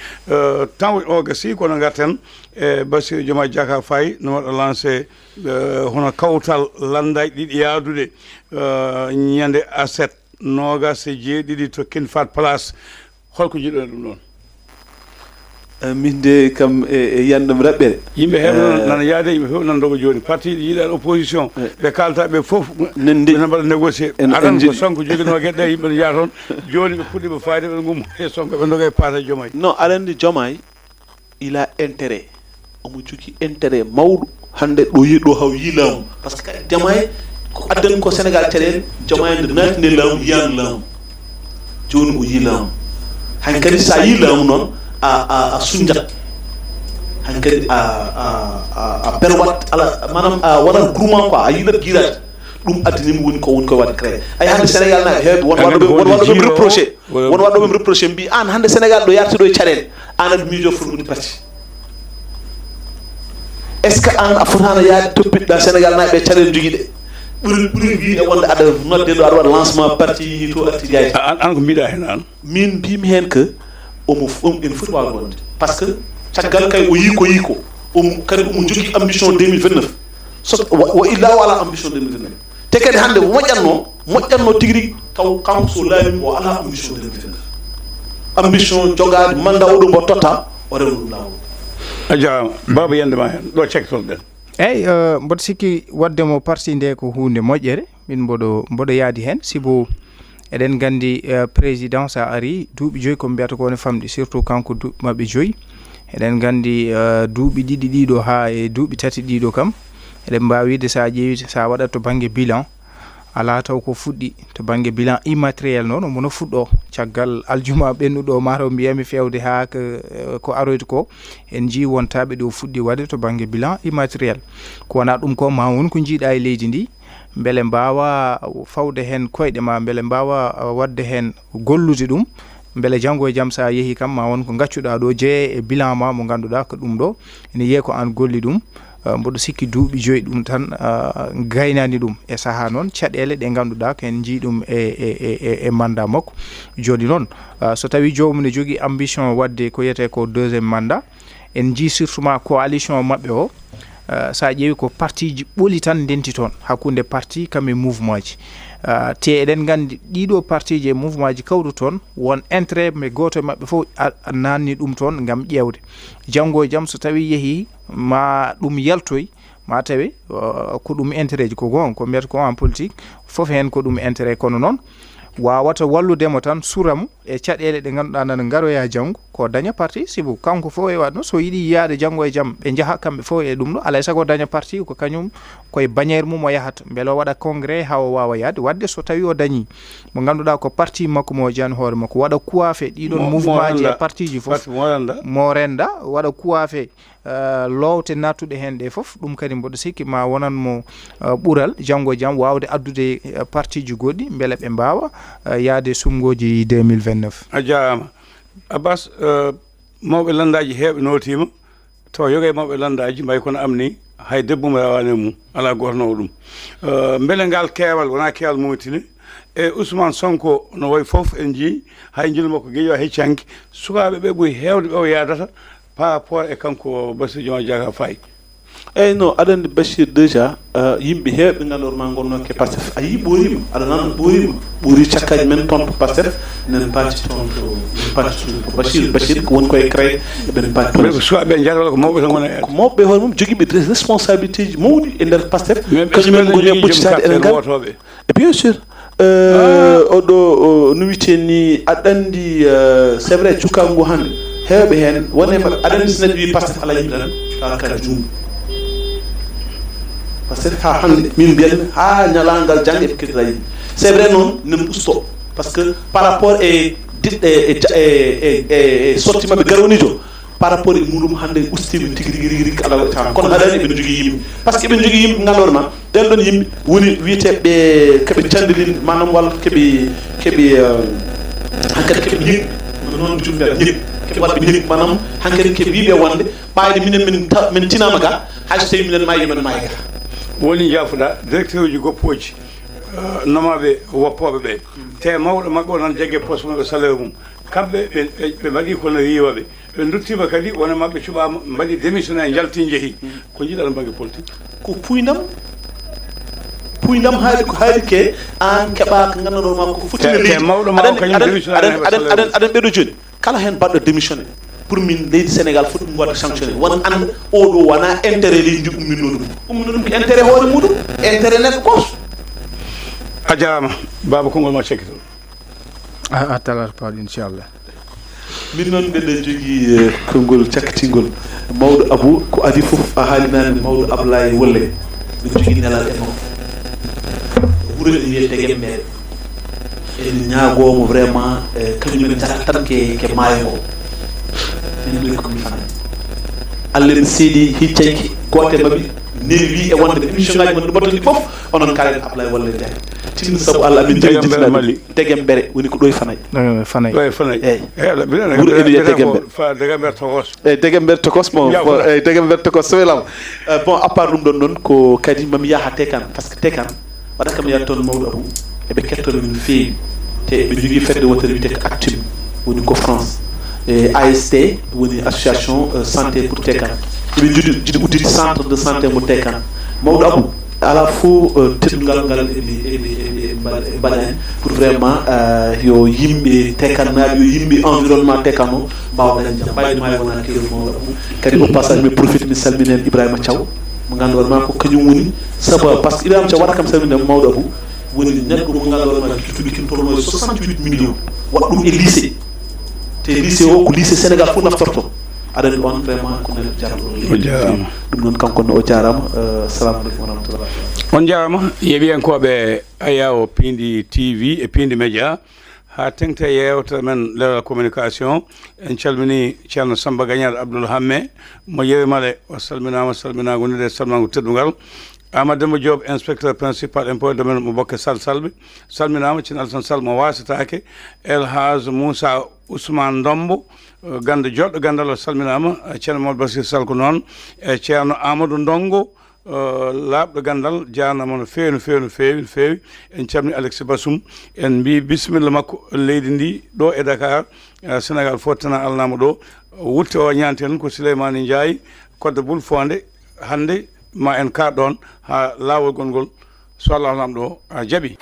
Tan o gasi kono garten e Bassirou Diomaye Diakhar Faye no waɗa lancé hono kawtal lanndaji ɗiɗi yaadude ñande aset noogas e jeeɗiɗi to King Fahd Palace. Holko jiɗɗon ɗum ɗon? Min de kam e yiyannde am raɓɓere. Yimɓe heɓe noon nana yaade yimɓe fof nana ndoga jooni parti ɗi yiɗa opposition ɓe kalta ɓe fof ɓe mbaɗa négocier aɗan ko sonko joginoo geɗe ɗe yimɓe no jaa toon. Jooni ɓe puɗɗi ɓe fayde ɓe gum e sonko ɓe ndoga e paata Diomaye. Non aɗa anndi Diomaye il a intérêt omo jogii intérêt mawɗo hannde ɗo yi ɗo haw yii laamu. Parce que kadi Diomaye ko addani ko Sénégal caɗeele. Diomaye nde naati nde laamu yiyaani laamu. Jooni o yii laamu. Hay kadi so a yii laamu noon a a a suñjat. Hay kadi a a a a berwat ala maanaam a waɗat groupement quoi a yiɗat giiraade. Ɗum addani mo woni ko woni koye waɗde créé ay hannde Sénégal naaɓe heewɓe won waɗoɓe won waɗoɓe reproché. Won waɗoɓe reproché mbi an hannde Sénégal ɗo yarti ɗo e caɗeele an aɗa miijo foti woni parti. Est ce que an a fotano yaade toppitɗa Sénégal naaɓe e caɗeele jogiɗe ɓuri ɓuri wiide wonde aɗa nodde ɗo aɗa waɗa lancement parti yehi to arti jayti. An ko mbiɗa hen an? Min mbimi hen que omo ene foti waw wonde par ce que caggal kay o yii ko yii ko omo kadi omo jogui ambition deux mille vingt neuf. So wa illa o ala ambition deux mille vingt neuf. Te kadi hannde moƴƴatno moƴƴatno tigi rigi taw kanko so laami o ala ambition deux mille vingt neuf. Ambition jogaade mandat oɗo mbo totta o rewna ɗum laawol. A jarama baba yande ma hen ɗo cektotoɗen. Eyyi, mboɗo sikki waɗde mo parti nde ko hunde moƴƴere. Min mboɗo mboɗo yaadi heen sibu eɗen nganndi président so a arii duuɓi joyi ko mbiyata ko ne famɗi surtout kanko duuɓi maɓɓe joyi. Eɗen nganndi duuɓi ɗiɗi ɗiɗo haa e duuɓi tati ɗiɗo kam eɗen mbaawi wiide so a ƴeewi so a waɗat to bannge bilan alaa taw ko fuɗɗi to bannge bilan immatériel noon omo no fuɗɗoo caggal aljuma ɓennuɗo mataw mbiyami feewde haa ko aroyta ko. En njii wontaaɓe ɗo fuɗɗi waɗde to bannge bilan immatériel ko wonaa ɗum ko ma won ko njiiɗa e leydi ndi mbele mbaawa fawde heen koyɗe ma mbele mbaawa waɗde heen gollude ɗum mbele janngo e jam so a yehii kam ma won ko ngaccuɗaa ɗo jeeya e bilan ma mo ngannduɗaa ko ɗum ɗo ene wiyee ko aan golli ɗum. Mboɗo sikki duuɓi joyi ɗum tan gaynaani ɗum e sahaa noon caɗeele ɗe ngannduɗaa ko en njii ɗum e e e e mandat makko. Jooni noon so tawii joomum ne jogii ambition waɗde ko wiyetee ko deuxiéme mandat en njii surtout ma coalition maɓɓe o Eh, so a ƴeewi ko partiiji ɓoli tan ndenti toon, hakkunde parti kam e mouvement ji. Eh, te eɗen nganndi ɗiɗo partiiji e mouvement ji kawɗo toon, won intérêt ɓe gooto e maɓɓe fof a, a naanni ɗum toon ngam ƴeewde. Janngo e jam so tawi yehi ma ɗum yaltoy, ma tawi, eh, ko ɗum intérêt ji, ko goon ko mbiyata ko en politique, fof heen ko ɗum intérêt, kono noon waawata wallude mo tan, sura mo e caɗeele ɗe ngannduɗaa nana ngaroya janngo, ko daña parti, sibu kanko fof e waɗno, so yiɗi yiyaade janngo e jam, ɓe njaha kamɓe fof e ɗum ɗo, alay sago daña parti, ko kañum koye bannière mum o yahata, mbele o waɗa congrès haa o waawa yahde. Waɗde so tawi o dañi mo ngannduɗaa ko parti makko mo o jeyani hoore makko, waɗa coiffé ɗiɗon Mo, mo mouvement ji e renda. Parti ji fof, Parti mo renda. Mo renda, waɗa coiffé, eh, loowte nattuɗe heen ɗe fof, ɗum kadi mboɗo sikki ma wonan mo, eh, ɓural janngo e jam waawde addude, eh, parti ji goɗɗi mbele ɓe mbaawa, eh, yahde sumngooji deux mille vingt-neuf. A jaaraama. Abbas, eh, mawɓe lanndaaji heewɓe nootiima, tawa yoga e mawɓe lanndaaji mbayi kono am ni, hay debbo mo rewaani e mum, alaa gooto nawa ɗum. Eh, mbele ngal keewal wonaa keewal Mauritanie? E Ousmane Sonko no wayi fof en njii, hay njillu makko geƴo hecci hanki, sukaaɓe ɓe ɓuri heewde ɓe o yaadata par rapport e kanko Bassirou Diomaye Diakhar Faye. Eyyi, no, aɗa anndi Bachir, déjà, eh, yimɓe heewɓe ngannduɗaa ma ngonno ke Pastef, a yii ɓoorima, aɗa nana ɓoorima, ɓoori cakkaaji men toon to Pastef, nen paati toon to, nen paati toon to Bachir, Bachir ko woni koye CREI, eɓen paati toon. Ɓe ko sukaaɓe njahata walla ko mawɓe tan ngona e ko mawɓe hoore mum jogiiɓe responsabilité ji mawɗi e nder Pastef, kañum en ngoni e ɓoccitaade enen ngal. Et bien sûr, euh, oɗo, o, no wiyetee ni, aɗa anndi, euh, c'est vrai, cukaagu ngu hannde, heewɓe heen, won e maɓɓe, aɗa anndi so neɗɗo wii Pastef alaa yimɓe tan, tawa ka juum. Pastef haa hannde, min mbiyatmi, haa ñalaangal jannde eɓe keddora yimɓe. C'est vrai noon, nen usto, parce que par rapport e diɗɗe, e ja-, e, e, e, e sotti maɓɓe garoniijo, par rapport e muɗum hannde ustiima tigi rigi, rigi, rigi, alaa waɗi tan. Kono haɗaani eɓe njogii yimɓe. Parce que eɓe njogii yimɓe ngannduɗaa ma, ɓen ɗon yimɓe woni wiyeteeɓe keɓe candilin, maanaam walla keɓe, keɓe, eh, hankadi keɓe ñig, noon jumɓe ñig, keɓe waɗɓe ñig, maanaam hankadi keɓe wiiɓe wonde ɓayde minen min ta-, min tinaama ga, hay so tawi minen maayi, yo men maayi ga. Woni jaafuɗaa directeur uji goppooji, eh, nomaaɓe woppooɓe ɓe, te mawɗo maɓɓe o nan jagge poste maɓɓe salaire mum, kamɓe ɓe, ɓe, ɓe mbaɗi kono riiwaɓe. Ɓe nduttiima kadi, wona maɓɓe cuɓaama, mbaɗi démissionnaire, njalti, njehi. Ko njiɗ-ɗaa bannge politique? Ko puynam. Puynam haali ko haali ke, aan keɓaa ko nganndanɗaa ma ko foti. Te, te mawɗo ma o kañum démissionnaire heɓa salaire. Aɗa anndi ɓeɗo jooni, kala heen baɗɗo démissionné, pour min leydi Sénégal foti ɗum waɗde sanctionné. Won annda oɗo wonaa intérêt leydi ndi umminno ɗum. Umminno ɗum ko intérêt hoore muɗum, intérêt neɗɗo gooto. A jaaraama, baaba, konngol ma cakkito. A, a talarpaaɗo, inchallah. Min noon, mbeɗen jogii, eh, konngol cakkitingol. Mawɗo Abou, ko adii fof a haalinaani Mawɗo Ablaye Wolle. Min jogii nelal e makko. Wuro ene wiyee Degembere. En ñaagoo mo vraiment, eh, kañum en njahata tan ke, ke maayo ngo. Min ɗo ko mi fanay. Allah en seedi hiccanki gooto e maɓɓe newi e wonde émission ngaji mon ɗi mbaɗton ɗi fof, onon kaalen Ablaye Wolle Ndiaye. Tinno sabu Allah, amin jogii Degembere Mali. Degembere woni ko ɗo e Fanay. Ɗo e Fanay. Ɗo e Fanay. Eyi. Eyi, Allah, mbiɗa, wuro ene wiyee Degembere. Fa Degembere Tokos. Eyi, Degembere Tokos, bon, bon, eyi, Degembere Tokos, so welama. Euh, bon, à part ɗum ɗon noon, ko kadi mami yaha Tekan, parce que Tekan, waɗa kam yaha toon Mawɗo Abou, eɓe ketto min no feewi. Te eɓe jogii fedde wootere wiyetee ko Actim, woni ko France. E A S T, woni association, euh, santé pour Tekan. Eɓe jiɗi, jiɗi udditde centre de santé mo Tekan. Mawɗo Abou, alaa fof, eh, teddungal ngal eɓe, eɓe, eɓe, eɓe mbaɗa, eɓe mbaɗa heen pour vraiment, eh, yo yimɓe Tekannaaɓe, yo yimɓe environnement Tekan o mbaawa dañde jam. Mbaydi maayo wonaa keewɗo, Mawɗo Abou. Kadi, au passage, mi profite, mi salmina heen Ibrahima Thiaw, mo ngannduɗaa ma ko kañum woni sabu, parce que Ibrahima Thiaw, waɗa kam salminde, Mawɗo Abou, woni neɗɗo mo ngannduɗaa ma, jogii kin tolno e soixante-huit millions, waɗa ɗum e lycée. Te lycée o ko lycée Sénégal fof naftorto. Aɗa anndi on vraiment ko neɗɗo jarɗo. O jaaraama. Ɗum noon kanko ne o jaaraama. Eh, assalamu aleykum wa rahmatullah. On jaaraama, yeeɓiyankooɓe Ayaawo Piindi T V e Piindi Média. Haa teŋti e yeewtere men leeral communication, en calminii Ceerno Samba Gagnal Abdoul Hamme mo Yeri Male. O salminaama, salminaango nde salminaango teddungal. Amadou Demba Diop, inspecteur principal impôt et domaine mo Bokke Sal Salɓe, salminaama. Ceerno Alassane Sall mo Waasetaake, El Hadj Moussa Ousmane Ndombo, eh, gannde joɗɗo ganndal, o salminaama. Eh, Ceerno Mamadou Bassir Sall ko noon, e Ceerno Amadou Ndongo, eh, laaɓɗo ganndal, jaarnama no feewi, no feewi, no feewi, no feewi. En calmini Alexis Bassoum, en mbi bisimilla makko leydi ndi ɗo e Dakar, eh, Sénégal fof tana alnama ɗo. Wutte o ñaanten ko Souleymane Ndiaye, Kodde Bul Fonde, hannde Ma en kaa ɗoon haa laawol gongol, so Allah Laamɗo a jaɓi.